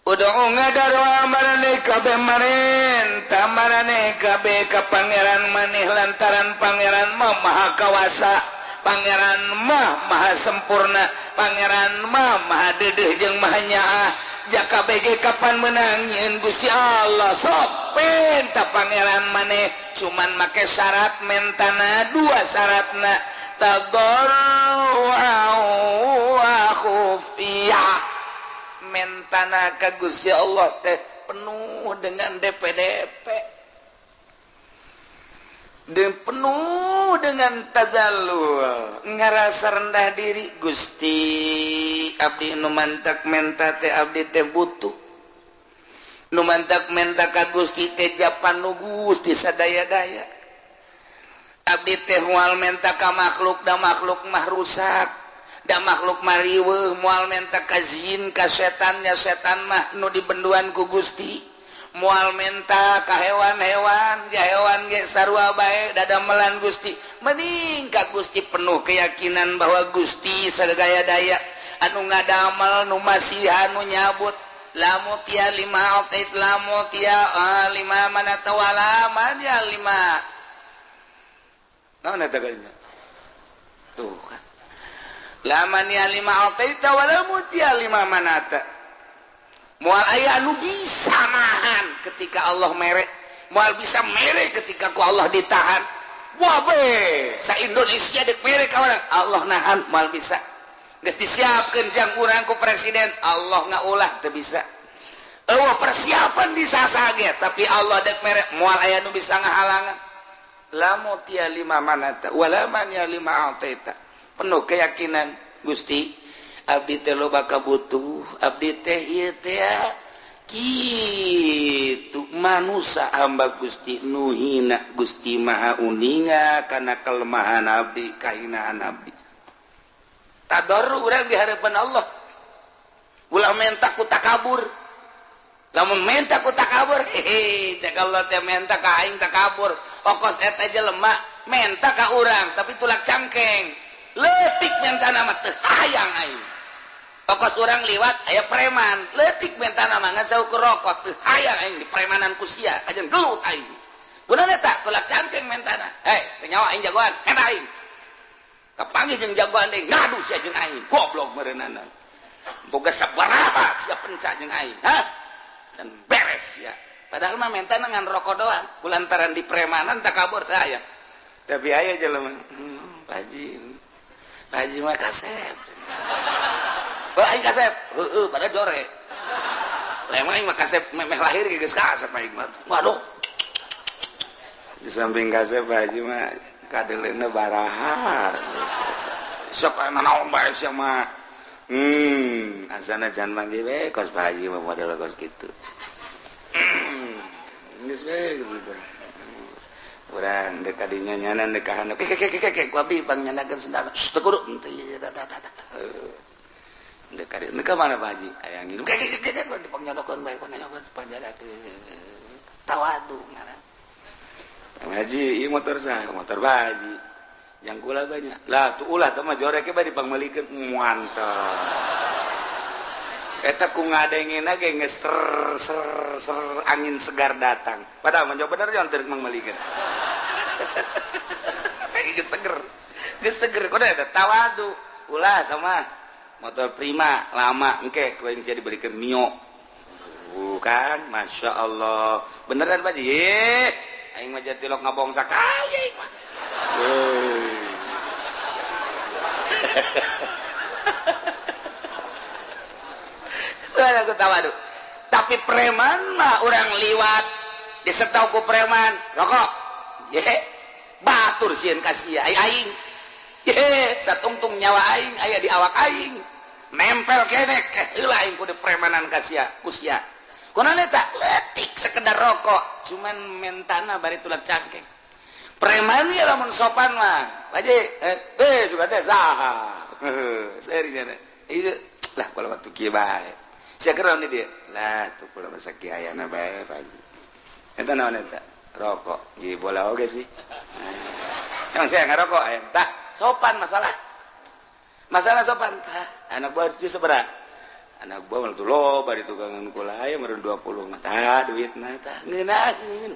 Ud'u ngadarua maraneh kabeh marenta maraneh kabeh ka pangeran maneh lantaran pangeran mah maha kawasa, pangeran mah maha sempurna, pangeran mah maha deudeuh jeung maha nyaah. Jaka BG kapan menang nyieun Gusti Allah sok penta pangeran maneh cuman make syarat mentana dua syaratna tadarruan wa khufiyah. Mentana ka Gusti Allah teh penuh dengan DPDP dan penuh dengan tadallul, ngarasa rendah diri. Gusti abdi nu mantak menta teh abdi teh butuh, nu mantak menta ka Gusti teh japan nu Gusti sadaya-daya. Abdi teh moal menta ka makhluk da makhluk mah rusak, da makhluk mah riweuh, moal menta ka jin ka setannya setan mah nu dibenduan ku Gusti. Moal menta ka hewan-hewan, ya hewan ge sarua bae dadamelan Gusti. Mending ka Gusti penuh keyakinan bahwa Gusti sagaya daya anu ngadamel nu masihan nu nyabut. Lamu tia lima otait lamu tia lima mana tawala man ya lima. Naon eta kalinya? Tuh kan. Laman ya lima otaita wala mutia lima manata. Moal aya anu bisa nahan ketika Allah mere, moal bisa mere ketika ku Allah ditahan. Wah be, sa Indonesia dek mere ka urang, Allah nahan moal bisa. Geus disiapkeun jang urang ku presiden, Allah ngaulah teu bisa. Eueuh persiapan disasage, tapi Allah dek mere moal aya nu bisa ngahalangan. Lamu tia lima manata wala man ya lima ataita. Penuh keyakinan Gusti abdi teh loba kabutuh, abdi teh ieu teh kitu manusa hamba Gusti nu hina, Gusti Maha uninga kana kelemahan abdi, kahinaan abdi. Tadarru urang di hadapan Allah. Ulah menta ku takabur. Lamun menta ku takabur, hehe, cek Allah teh menta ka aing takabur. Okos eta jelema menta ka urang tapi tulak cangkeng. Leutik menta nama teu hayang aing. Okos urang liwat aya preman, leutik menta nama ngan saukur rokok teu hayang aing di premanan ku sia, kajeun gelut aing. Gunana eta tulak cangkeng mentana. Hei, teu nyawa aing jagoan, menta aing. Kapanggih jeung jagoan deui ngadu sia jeung aing, goblok meureunana. Boga sabaraha sia penca jeung aing, hah? Dan beres ya. Padahal mah mentana ngan rokok doang, kulantaran di premanan takabur teu aya. Tapi aya jelema, Pak Haji. Pak Haji mah kasep. Heuh aing kasep. Heueuh pada jore. Lah emang aing mah kasep memeh lahir ge geus kasep aing mah. Waduh. Di samping kasep Pak Haji mah kadeleuna baraha. Sok aya nanaon bae sia mah. Asana jangan manggil we kos Pak Haji mah model kos kitu. Geus we gitu. Urang dek kadinya nyanan dek ka handap. Ke ke ke ke ku abi pang nyandakeun sendal. Teu kudu henteu ieu tah tah tah. Ndek ka dieu ka mana Pak Haji? Aya nginum. Ke dipangnyodokeun bae pangnyodokeun panjadakeun. Tawadu ngaran. Pak Haji, ieu motor saha? Motor Pak Haji. Yang kula banyak. Lah tuh ulah teh mah joreke bae dipangmeulikeun. Mantap. Eta ku ngadengena ge geus ser ser ser angin segar datang. Padahal mah bener jangan teu mangmeulikeun. Geus seger. Geus seger kudu eta tawadu. Ulah teh mah motor Prima lama engke ku aing sia dibelikeun Mio. Bukan, Masya Allah. Beneran Pak Haji? Aing mah jatilok ngabong sakali aing mah. Aku tawadu. Tapi preman mah orang liwat disetau ku preman rokok. Ye, batur sieun ka sia aing. Ye, satungtung nyawa aing aya di awak aing. Nempel keneh heula aing kudu premanan ka sia, ku sia. Kunaon eta? Leutik sekedar rokok, cuman mentana bari tulak cangkeng. Preman ieu lamun sopan mah. Pak Haji, suka teh saha. Serinya. Ieu lah kalau waktu kieu bae. Sia keur naon dia? Lah tuh kula masa kieu ayana bae Pak Haji. Eta naon eta? Rokok. Ji bola oge sih. Emang saya ngarokok aya. Tah, sopan masalah. Masalah sopan tah. Anak buah harus sabaraha? Anak buah mah tuh loba di tukangan kula aya meureun 20 mah. Tah duitna tah ngeunaheun.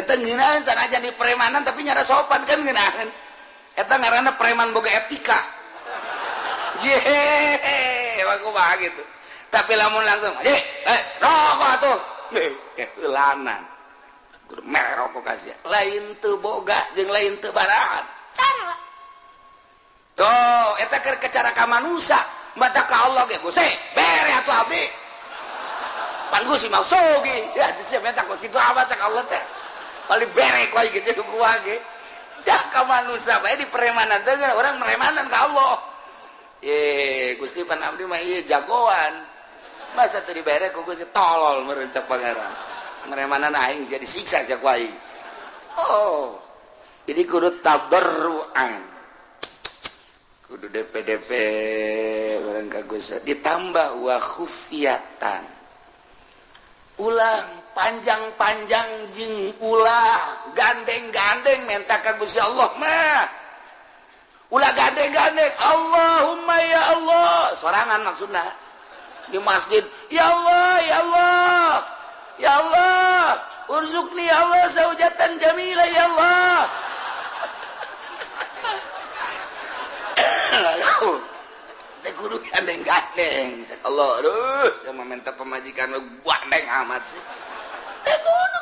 Eta ngeunaheun sanajan di premanan tapi nyara sopan kan ngeunaheun. Eta ngaranna preman boga etika. Yehehe, emang kumaha gitu. Tapi lamun langsung, rokok atuh. Keulanan. Kudu mere rokok ka sia. Lain teu boga jeung lain teu barahan. Cara. Tuh, eta keur cara ka manusia, mata ka Allah ge Gusti, bere atuh abdi. Pan Gusti mah sogi. Sia sia menta kos kitu amat cak Allah teh. Paling bere ku aing gitu ku ge. Cak ka manusia bae di premanan teh urang meremanan ka Allah. Gusti pan abdi mah ieu jagoan. Masa teu dibere ku Gusti tolol meureun cak pangeran. Meremanan aing sia disiksa sia ku aing. Oh. Jadi kudu tadarruan. Kudu DPDP urang ka Gusti ditambah wa khufiyatan. Ulah panjang-panjang jeung ulah gandeng-gandeng menta ka Gusti Allah mah. Ulah gandeng-gandeng Allahumma ya Allah sorangan maksudna di masjid ya Allah ya Allah ya Allah urzukni ya Allah zaujatan jamila ya Allah. Teh kudu gandeng-gandeng cek Allah aduh sama minta pemajikan lu gandeng amat sih teh kudu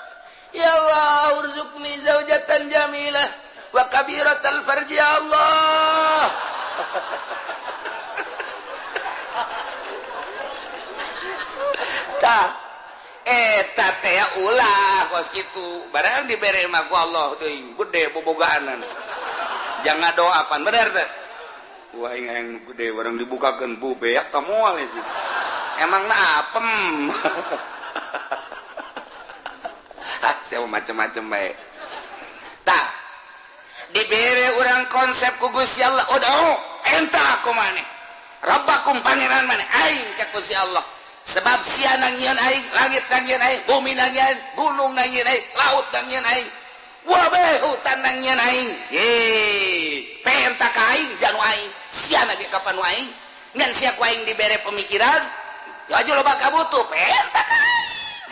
ya Allah urzukni zaujatan jamilah wa kabiratal farji ya Allah. Tah eta teh ulah kos kitu barang dibere mah ku Allah deui gede bobogaanan jangan doa pan bener teh wah aing yang gede barang dibukakeun bu beak ta moal sih emangna apem. Ah sia macem-macem bae. Tah dibere urang konsep ku Gusti Allah udah enta aku maneh Rabbakum pangeran maneh aing ka Gusti Allah sebab sia nangieun aing langit nangieun aing bumi nangieun gunung nangieun aing laut nangieun aing wabe hutan nangieun aing ye penta ka aing janu aing sia lagi kapan aing ngan sia ku aing dibere pemikiran aju loba kabutuh penta ka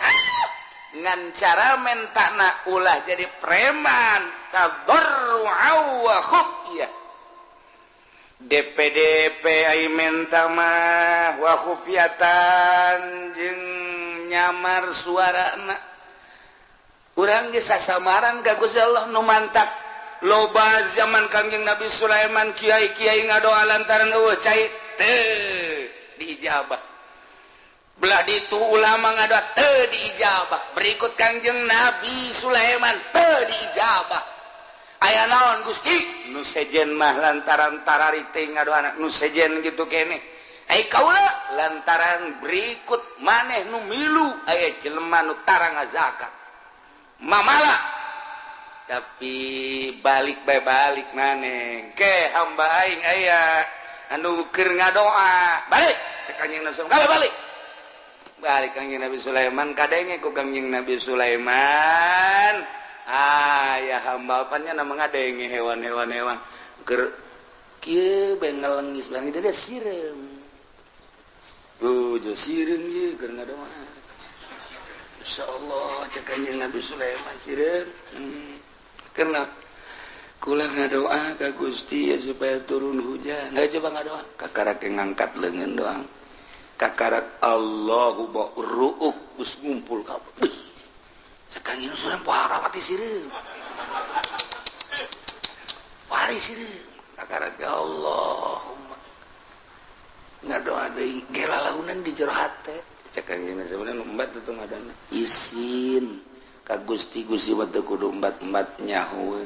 aing ngan cara mentana ulah jadi preman tadarru'a wa khufyah DPDP ai menta mah wa khufyatan jeung nyamar suarana urang geus sasamaran ka Gusti Allah nu mantak loba zaman Kangjeng Nabi Sulaiman kiai-kiai ngadoa lantaran eueuh cai teu diijabah belah ditu ulama ngadoa teu diijabah berikut Kangjeng Nabi Sulaiman teu diijabah aya naon Gusti nu sejen mah lantaran tarari teh ngadoana nu sejen gitu keneh ai kaula lantaran berikut maneh nu milu aya jelema nu tara ngazakat mamala tapi balik bae balik maneh ke hamba aing aya anu keur ngadoa balik ke Kangjeng Nabi Sulaiman balik balik Kangjeng Nabi Sulaiman kadenge ku Kangjeng Nabi Sulaiman ah ya hamba pannya nama ngadenge hewan-hewan hewan keur kieu bae ngelengis bang dia sireum jo sireum ieu keur ngadoa insyaallah cek Kangjeng Nabi Sulaiman sireum karena kula ngadoa ka Gusti ya supaya turun hujan. Nah, coba ngadoa kakarak ngangkat leungeun doang. Kakarak Allahu ba'ruuh geus ngumpul kabeh. Cek Kangjeng Sulaiman poho rapati sireum. Pari sireum. Kakarak ya Allahumma ngadoa deui gelalaunan di jero hate. Cek Kangjeng Sulaiman embat teu ngadana. Isin ka Gusti Gusti mah teu kudu embat-embat nyaho.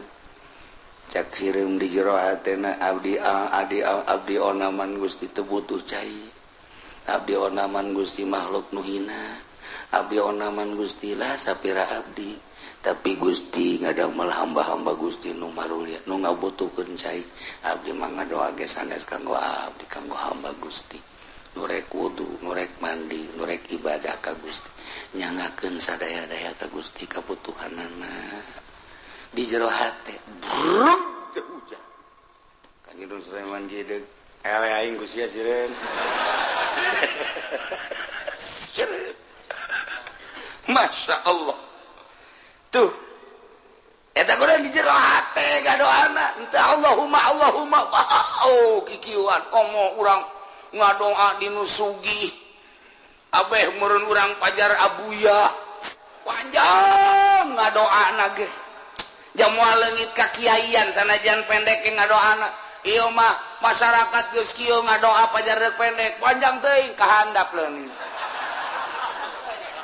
Cak sireum di jero hatena abdi adi abdi onaman Gusti teu butuh cai. Abdi onaman Gusti makhluk nu hina. Abdi onaman Gusti lah sapira abdi. Tapi Gusti ngadamel hamba-hamba Gusti nu marulia nu ngabutuhkeun cai. Abdi mah ngadoa ge sanes kanggo abdi kanggo hamba Gusti. Nu rek wudu, nu rek mandi, nu rek ibadah ka Gusti. Nyangakeun sadaya-daya ka Gusti kabutuhanana. Di jero hate bruk teu hujan. Kanjeng Sulaiman gideg ele aing ku sia sireun. Sireun. Masya Allah. Tuh. Eta kudu di jero hate gadoana henteu Allahumma Allahumma oh kikieuan komo urang ngadoa di nu sugih. Abeh meureun urang pajar abuya. Panjang ngadoana ge. Jamual leungit ka kiaian sanajan pendek ge ngadoana. Ieu mah masyarakat geus kieu ngadoa pajar rek pendek, panjang teuing ka handap leungit.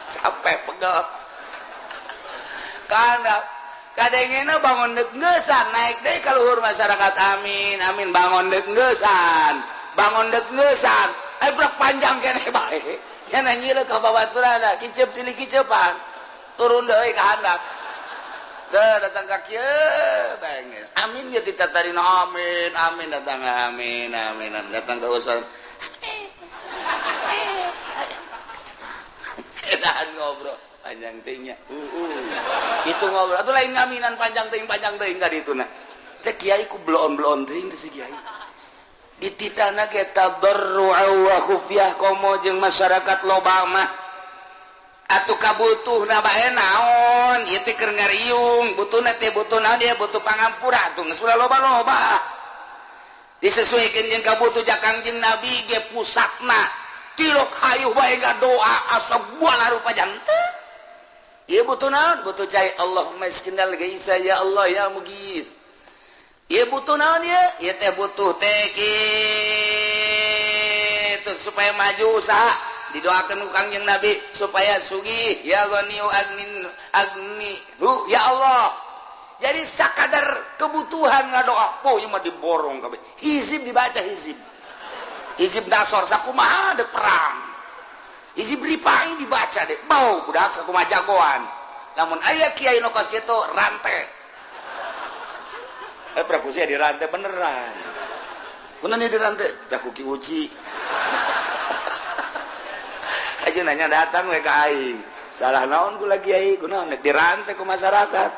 Sampai pegel. Ka handap. Kadengena bangun deuk ngeusan naik deui ka luhur masyarakat amin amin bangun deuk ngeusan. Bangun deuk ngeusan. Eh brek panjang keneh bae. Nya nyileuk ka babaturanna, kiceup silih kiceupan. Turun deui ka handap. Datang ka kieu benges. Amin ya ditatarina amin amin datang amin amin datang ka usul. Edan ngobrol panjang teuing nya. Itu ngobrol atuh lain ngaminan panjang teuing ka dituna. Teh kiai ku bloon-bloon teuing teh si kiai. Dititana ge tadarru'a wa khufyah komo jeung masyarakat loba mah. Atuh kabutuhna bae naon ieu teh keur ngariung butuhna teh butuh naon dia butuh pangampura atuh geus ulah loba-loba disesuaikeun jeung kabutuh ja Kangjeng Nabi ge pusatna tilok hayuh bae ngadoa asa buala rupa janten ieu butuh naon butuh cai Allahumma iskinal gaisa ya Allah ya mugis ieu butuh naon ieu ieu teh butuh teh kitu supaya maju usaha didoakan ku Kangjeng Nabi supaya sugih ya ghaniyu agnin agni hu ya Allah. Jadi sakadar kebutuhan ngadoa po ieu mah diborong kabeh. Hizib dibaca hizib. Hizib nasor sakumaha deuk perang. Hizib ripai dibaca deh. Bau budak sakumaha jagoan. Lamun aya kiai nu kos kitu rantai. Praku sia dirantai beneran. Kunaon ieu dirantai? Tah ku Ki Uci. Aja nanya datang we ka aing. Salah naon ku lagi kiai, kunaon dirantai ku masyarakat.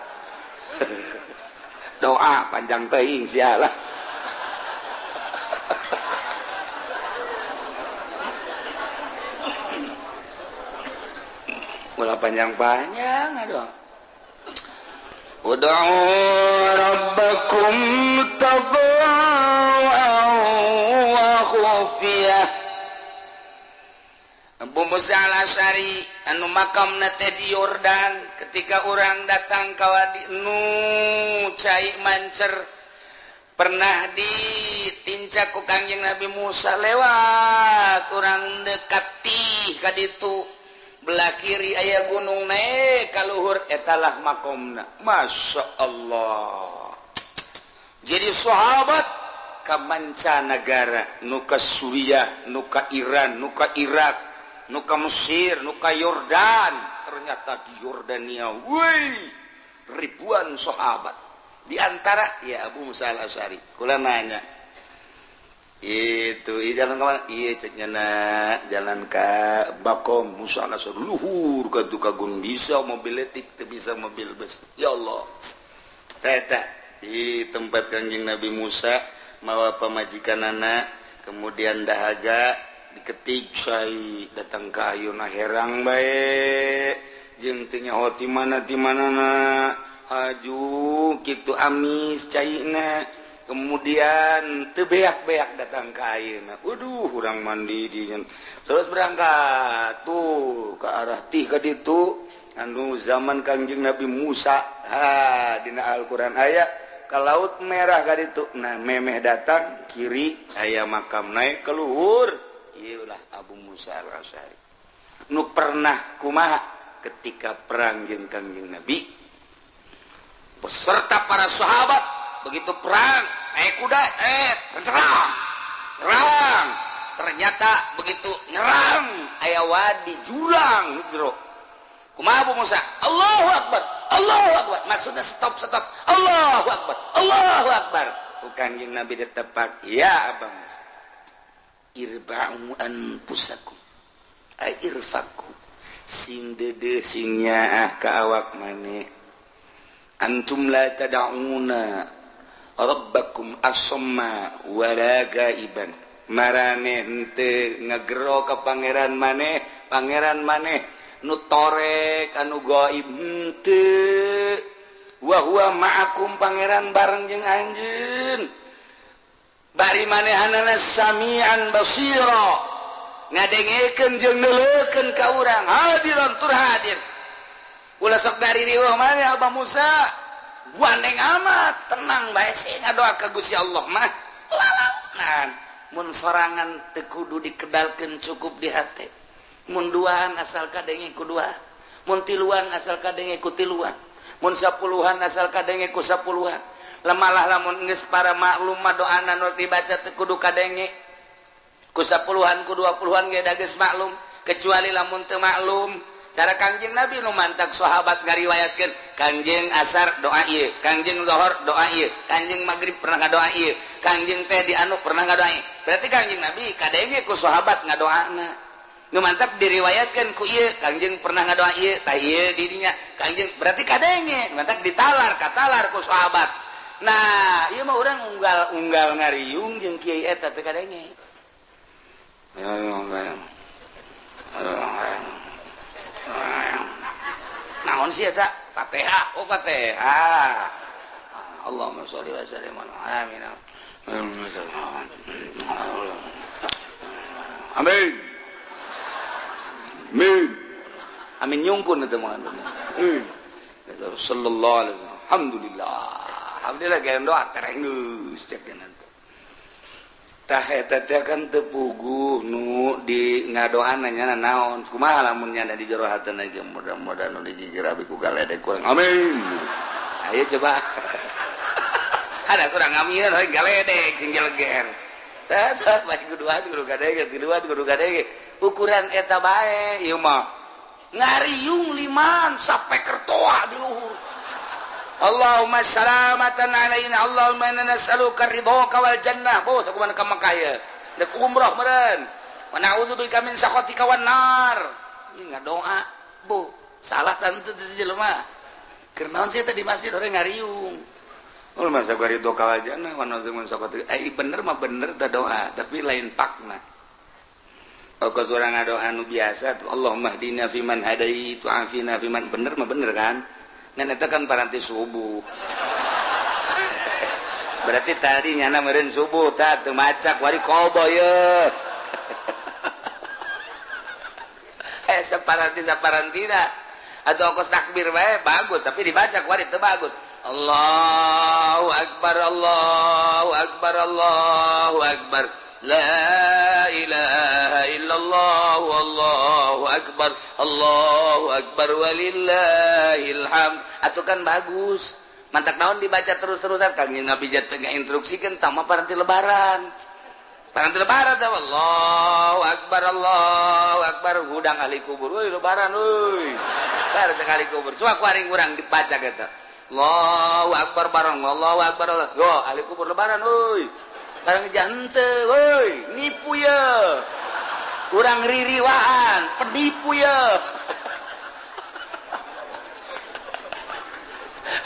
Doa panjang teuing sia lah. Ulah panjang-panjang aduh. Ud'u rabbakum tadarru'an wa khufiyah. Abu Musa al-Asy'ari anu makamna teh di Yordan ketika orang datang ka wadi nu cai mancer pernah ditincak ku Kangjeng Nabi Musa lewat orang dekati ka ditu belah kiri aya gunung naik ka luhur etalah makomna. Masya Allah. Jadi sahabat ka mancanagara nu ka Suriah, nu ka Iran, nu ka Irak, nu ka Mesir, nu ka Yordan. Ternyata di Yordania, woi, ribuan sahabat. Di antara ya Abu Musa al-Asy'ari. Kula nanya, Itu iya, jalan kemana? Iya, ceknya jalan ke Bakom Musa langsung luhur ke Tukagun, bisa mobil letik teu bisa mobil bus. Ya Allah, teta di tempat Kanjeng Nabi Musa mawa pamajikanana, kemudian dahaga diketik cai datang ke ayeuna herang bae jeung teu nyaho ti mana ti manana aju kitu amis caina, kemudian teu beak-beak datang ke ayeuna. Waduh, urang mandi di terus berangkat tuh ke arah tih ka ditu anu zaman Kangjeng Nabi Musa. Ha, dina Al-Qur'an aya ke Laut Merah ka ditu. Nah, memeh datang kiri aya makam, naik ke luhur. Ieulah Abu Musa Al-Asy'ari nu pernah kumaha ketika perang jeung Kangjeng Nabi beserta para sahabat. Begitu perang naik kuda, serang perang, ternyata begitu nyerang aya wadi, jurang jero. Kumaha Abu Musa? Allahu Akbar, Allahu Akbar, maksudnya stop, stop, Allahu Akbar, Allahu Akbar. Ku Kanjeng Nabi ditepak, "Ya Abang Musa, irba'u anfusakum ay irfaku, sing dede sing nyaah ka awak maneh. Antum la tad'una rabbakum asamma wala gaiban. Marane henteu ngagero ka pangeran maneh, pangeran maneh nu torek anu gaib henteu. Wa huwa ma'akum, pangeran bareng jeung anjeun. Bari manehanana sami'an basira, ngadengekeun jeung neuleukeun ka urang, hadiran tur hadir. Ulah sok dari riweuh maneh Abah Musa, gandeng amat, tenang bae sih, ngadoa ka Gusti Allah mah lalaunan. Mun sorangan teu kudu dikedalkeun, cukup di hate. Mun duaan asal kadenge ku dua, mun tiluan asal kadenge ku tiluan, mun sapuluhan asal kadenge ku sapuluhan. Lemalah lamun geus para maklum mah doana nu dibaca teu kudu kadenge ku sapuluhan, ku 20-an ge da geus maklum, kecuali lamun teu maklum cara Kangjeng Nabi nu mantak sahabat ngariwayatkeun. Kangjeng asar doa ieu, Kangjeng zuhur doa ieu, Kangjeng maghrib pernah ngadoa ieu, Kangjeng teh di anu pernah ngadoa ieu. Berarti Kangjeng Nabi kadenge ku sahabat ngadoana, nu mantap diriwayatkeun ku ieu. Kangjeng pernah ngadoa ieu, tah ieu di dinya Kangjeng, berarti kadenge, mantap ditalar katalar ku sahabat. Nah, ieu mah urang unggal-unggal ngariung jeung kiai eta teu kadenge. Naon sih eta? Fatihah. Oh, Fatihah. Allahumma sholli wa sallim ala, amin. Amin. Amin. Amin nyungkun eta mah. Sallallahu alaihi wasallam. Alhamdulillah. Alhamdulillah gaya doa tereng geus cek nanti. Tah, eta teh kan teu puguh nu di ngadoana nya naon, kumaha lamun nya di jero hatena ge mudah-mudahan nu digigir abi ku galedek kurang, amin. Ayo coba ada kurang amin we galedek sing jeleger. Tah, bae kuduan kudu kadenge, tiluan kudu kadenge, ukuran eta bae. Ieu mah ngariung liman sampai kertoa di luhur. Allahumma salamatan alaina, Allahumma inna nas'aluka ridhoka wal jannah. Bos, aku mana ka Mekah ya, dek umroh meureun. Wa na'udzubika min sakhatika wan nar. Ieu ngadoa, bu salah tante teu jelema. Keur naon sih teh di masjid orang ngariung? Oh, masa gua ridho ka wal jannah wa na'udzu min sakhatika. Eh, bener mah bener teh doa, tapi lain pakna. Kos urang ngadoa nu biasa, Allahumma hdina fiman hadait wa afina fiman, bener mah bener kan? Ngan eta kan paranti subuh. Berarti tadi nyana meureun subuh tah teu macak wari kobo ye. Eh, saparanti saparantina atau kos takbir bae bagus, tapi dibaca kuari teu bagus. Allahu akbar, Allahu akbar, Allahu akbar. La ilaha illallah, wallahu akbar, Allahu akbar walillahil hamd. Atuh kan bagus. Mantak naon dibaca terus-terusan? Kangjeng Nabi jatuh instruksikeun tama paranti lebaran. Paranti lebaran teh Allahu akbar, Allahu akbar, hudang ahli kubur. Euy lebaran euy. Bar cek ahli kubur. Coba ku aring urang dibaca kitu. Allahu akbar bareng, Allahu akbar. Yo ahli kubur lebaran euy. Barang jante woi nipu ye. Urang ririwaan, penipu ye.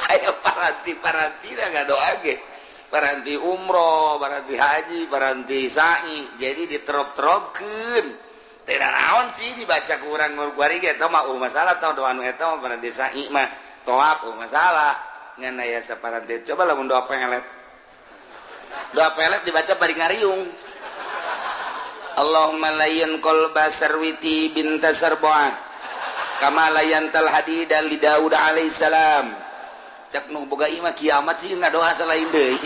Ayo paranti-paranti dah ngadoa ge. Paranti umroh, paranti haji, paranti sa'i. Jadi diterop-teropkeun. Teu naon sih dibaca ku urang kuari ge eta mah masalah tah doa nu eta mah paranti sa'i mah toap masalah. Ngan aya saparanti coba lamun doa pelet. Doa pelet dibaca bari ngariung. Allahumma layyin qalba sarwiti binta sarbuah kama layyantal hadida li Daud alaihissalam. Cak nu boga imah kiamat sih ngadoa selain deui.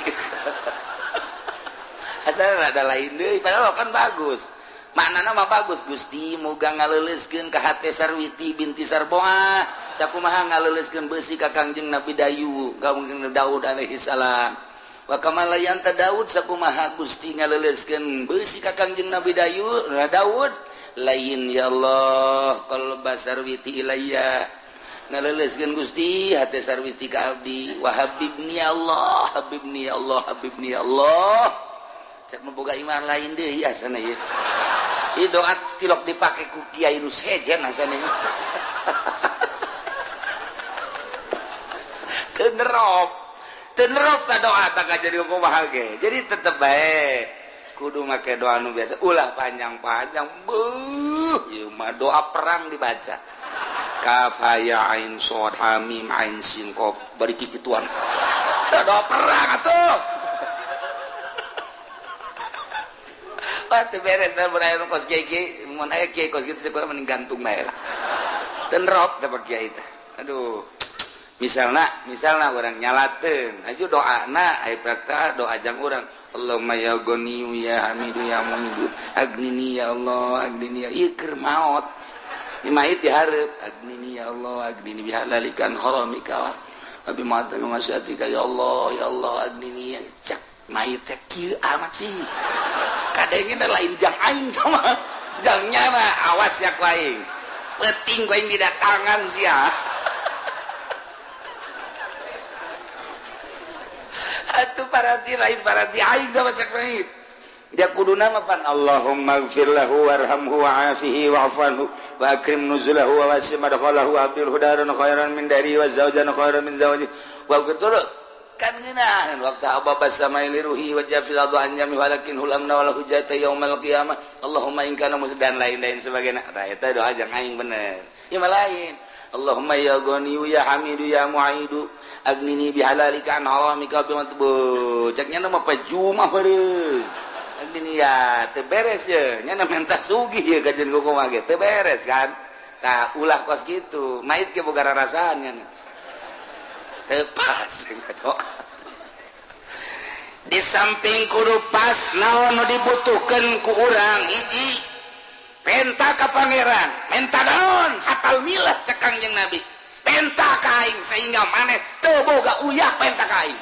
Asal ada lain deui padahal kan bagus. Maknana mah bagus Gusti muga ngaleuleuskeun ka hate Sarwiti binti Sarboah sakumaha ngaleuleuskeun beusi ka Kangjeng Nabi Dayu Kangjeng Daud alaihi salam. Wa kama layanta Daud sakumaha Gusti ngaleuleuskeun beusi ka Kangjeng Nabi Dayu Daud lain ya Allah qalba Sarwiti ilayya ngaleuleuskeun Gusti hate Sarwiti ka abdi wa habibni ya Allah habibni ya Allah habibni ya Allah. Cek nu boga iman lain deui asana ieu. Ieu doa tilok dipake ku kiai nu sejen asana ieu. Teu nerop. Teu nerop ta doa tah jadi kumaha ge. Jadi tetep bae kudu make doa nu biasa ulah panjang-panjang. Beuh, ieu mah doa perang dibaca. Kaf ha ya ain shad ha mim ain sin qaf bari kikituan. Doa perang atuh. Wah, teu beres da mun aya kos kiai mun aya kiai kos kitu kurang mending gantung bae lah. Teu nerop teh kiai teh. Aduh. Misalna urang nyalateun, aju doana aya prakta doa jang urang. Allahumma ya Ghaniyu ya Hamidu ya Muhidu agnini ya Allah agnini ya ieu keur maot. Ieu mayit dihareup agnini ya Allah agnini bihalalikan haramika wa bi ma'atika masyatika ya Allah ya Allah agnini ya cak mayit teh kieu amat sih. Kadenge lain jang aing mah jang nyana awas ya ku aing penting ku aing didatangan sia. Atuh paranti lain paranti aing mah cak mayit dia kuduna mah pan Allahumma ighfir lahu warhamhu wa'afihi wa'fu anhu wa akrim nuzulahu wa wasi' madkhalahu wa abdilhu daran khairan min dari wa zawjan khairan min zawji wa qul kan ngeunaheun waktu ababa samai liruhi wa jafil adu anjami walakin hulamna wala hujjata yaumal qiyamah Allahumma in kana dan lain-lain sebagainya. Tah eta doa jang aing bener ieu mah lain. Allahumma ya Ghaniyu ya Hamidu ya Mu'idu agnini bihalalika an haramika bi matbu cek nya mah pajumah beureum agnini ya teu beres ye nya menta sugih ye kajeun kumaha ge teu beres kan. Tah ulah kos kitu mait ge boga rarasaan nya teu pas doa. Di samping kudu pas naon nu dibutuhkeun ku urang hiji penta ka pangeran menta naon hatal milah cek Kangjeng Nabi penta ka aing sehingga maneh teu boga uyah penta ka aing.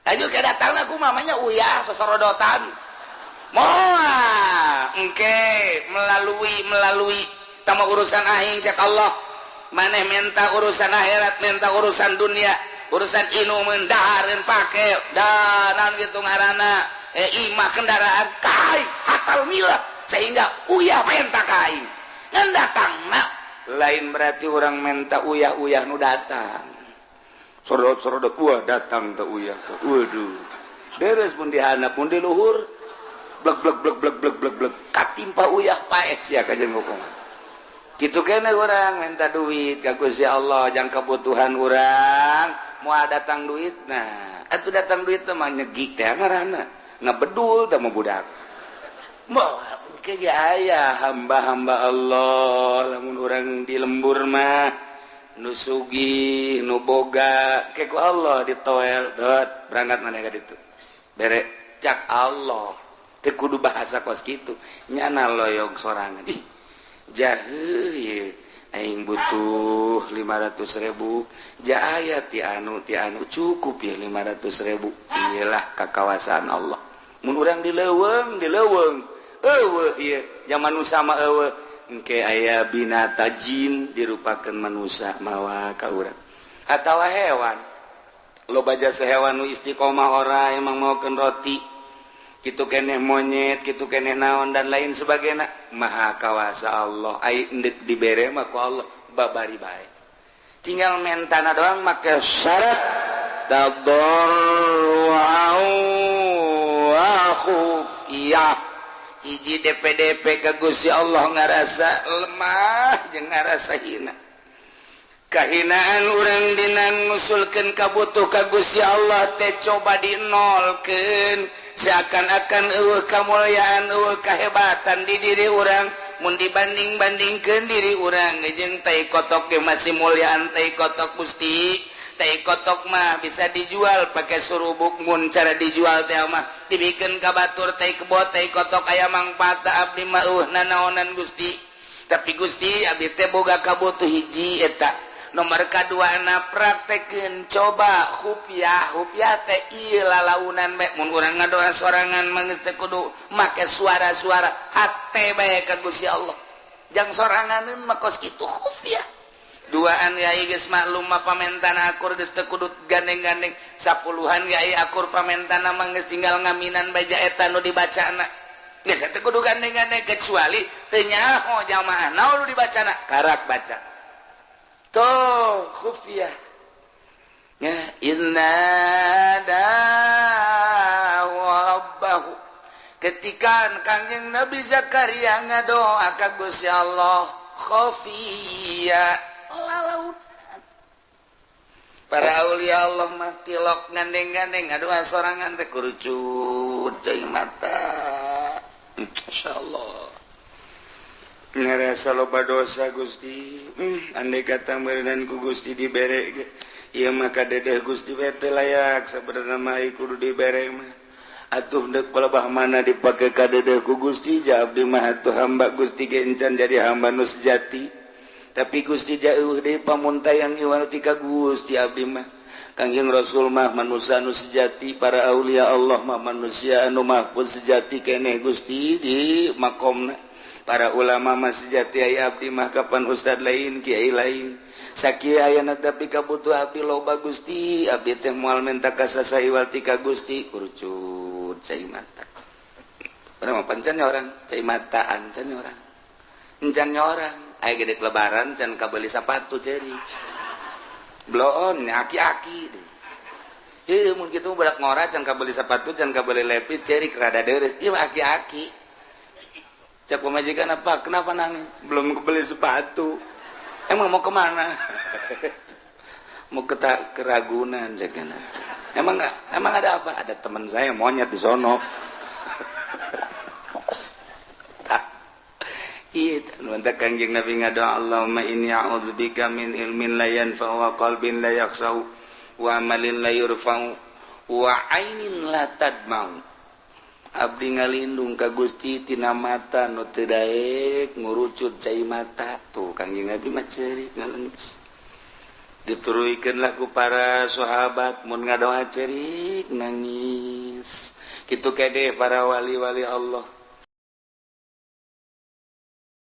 Aju ke datangna ku mamanya uyah sosorodotan moal engke melalui tama urusan aing cek Allah maneh menta urusan akhirat menta urusan dunia urusan inumeun dahareun pake danan kitu ngaranna imah kendaraan kai hatal milah sehingga uyah menta ka aing ngan datangna lain berarti orang menta uyah-uyah nu datang sorodot-sorodot wah datang teh uyah teh waduh deres pun dihandap pun di luhur blek blek blek blek blek blek blek katimpa uyah paeh sia kajeun hukuman. Kitu kene urang minta duit ka Gusti Allah jang kebutuhan urang moal datang duitna. Atuh datang duit teh mah nyegik teh ngaranna ngabedul teh mah budak. Moal ke ge aya hamba-hamba Allah lamun urang di lembur mah nu sugih nu boga ke ku Allah ditoel dot berangkat maneh ka ditu. Bere cak Allah teu kudu bahasa kos kitu nyana loyog sorangan. Ih jahe ye aing butuh 500.000 jaya ti anu cukup ya 500.000 iyalah kakawasan Allah mun urang di leuweung eueuh ieu zaman nu sama eueuh engke aya binata jin dirupakeun manusia mawa ka urang atawa hewan. Loba jasa hewan nu istiqomah ora emang maokeun roti. Kitu keneh monyet, kitu keneh naon dan lain sebagainya. Maha kawasa Allah, ai endek dibere mah ku Allah babari bae. Tinggal mentana doang make syarat tadarru'an wa khufiyah. Hiji DPDP ka Gusti Allah ngarasa lemah jeung ngarasa hina. Kahinaan urang dina ngusulkeun kabutuh ka Gusti Allah teh coba dinolkeun, seakan-akan eueuh kamulyaan, eueuh kahebatan di diri urang. Mun dibanding-bandingkeun diri urang jeung tai kotok ge masih mulyaan tai kotok Gusti. Tai kotok mah bisa dijual pakai surubuk, mun cara dijual teh mah dibikeun ka batur tai kebo tai kotok aya mangfaat abdi mah eueuh nanaonan Gusti. Tapi Gusti abdi teh boga kabutuh hiji eta. Nomor kadua na praktekeun coba khufiah, khufiah teh ieu lalaunan bae mun urang ngadoa sorangan mah geus teu kudu make suara-suara, hate bae ka Gusti Allah. Jang sorangan mah kos kitu khufiah. Duaan yai geus maklum mah pamentana akur geus teu kudu gandeng-gandeng. Sapuluhan yai akur pamentana mah geus tinggal ngaminan bae eta nu dibacana. Geus teu kudu gandeng-gandeng kecuali teu nyaho jamaah naon nu dibacana karak baca. Tuh khufiyah. Ya inna da'a rabbahu. Ketika Kangjeng Nabi Zakaria ngadoa ka Gusti Allah khufiyah lalaunan. Para aulia Allah mah tilok gandeng-gandeng ngadoa sorangan teh kurucut cai mata. Insyaallah. Ngerasa loba dosa Gusti. Andai kata meureunan ku Gusti dibere ge, ieu mah kadedeh Gusti we teu layak sabenerna mah kudu dibere mah. Atuh deuk palebah mana dipake kadedeh ku Gusti, ja abdi mah atuh hamba Gusti ge encan jadi hamba nu sejati. Tapi Gusti jauh deui pamuntayang iwal ti ka Gusti abdi mah. Kangjeng Rasul mah manusia anu sejati, para aulia Allah mah manusia anu mahfuz sejati keneh Gusti di makomna. Para ulama mah sejati aya abdi mah kapan ustad lain kiai lain. Sakieu ayana tapi kabutuh abdi loba Gusti, abdi teh moal menta ka saha iwal ti ka Gusti, kurucut cai mata. Urang mah pancan orang, cai mata ancan orang. Encan orang, aya gede lebaran can kabeli sapatu ceri. Bloon aki-aki deh. Heuh mun kitu budak ngora can kabeli sapatu, can kabeli lepis ceri rada deres. Ieu mah aki-aki. Cak pemajikan apa? Kenapa nangis? Belum kebeli sepatu. Emang mau kemana? Mau ke Ragunan cek. Emang enggak? Emang ada apa? Ada teman saya monyet di sono. Iya, mantap Kangjeng Nabi ngadoa Allahumma inni a'udzubika min ilmin la yanfa'u wa qalbin la yakhsha'u wa amalin la yurfa'u wa ainin la tadma'u. Abdi ngalindung ka Gusti tina mata nu teu daek ngurucut cai mata. Tuh Kangjeng Nabi mah ceurik ngalengis. Dituruikeun lah ku para sahabat mun ngadoa ceurik nangis. Kitu kedeh para wali-wali Allah.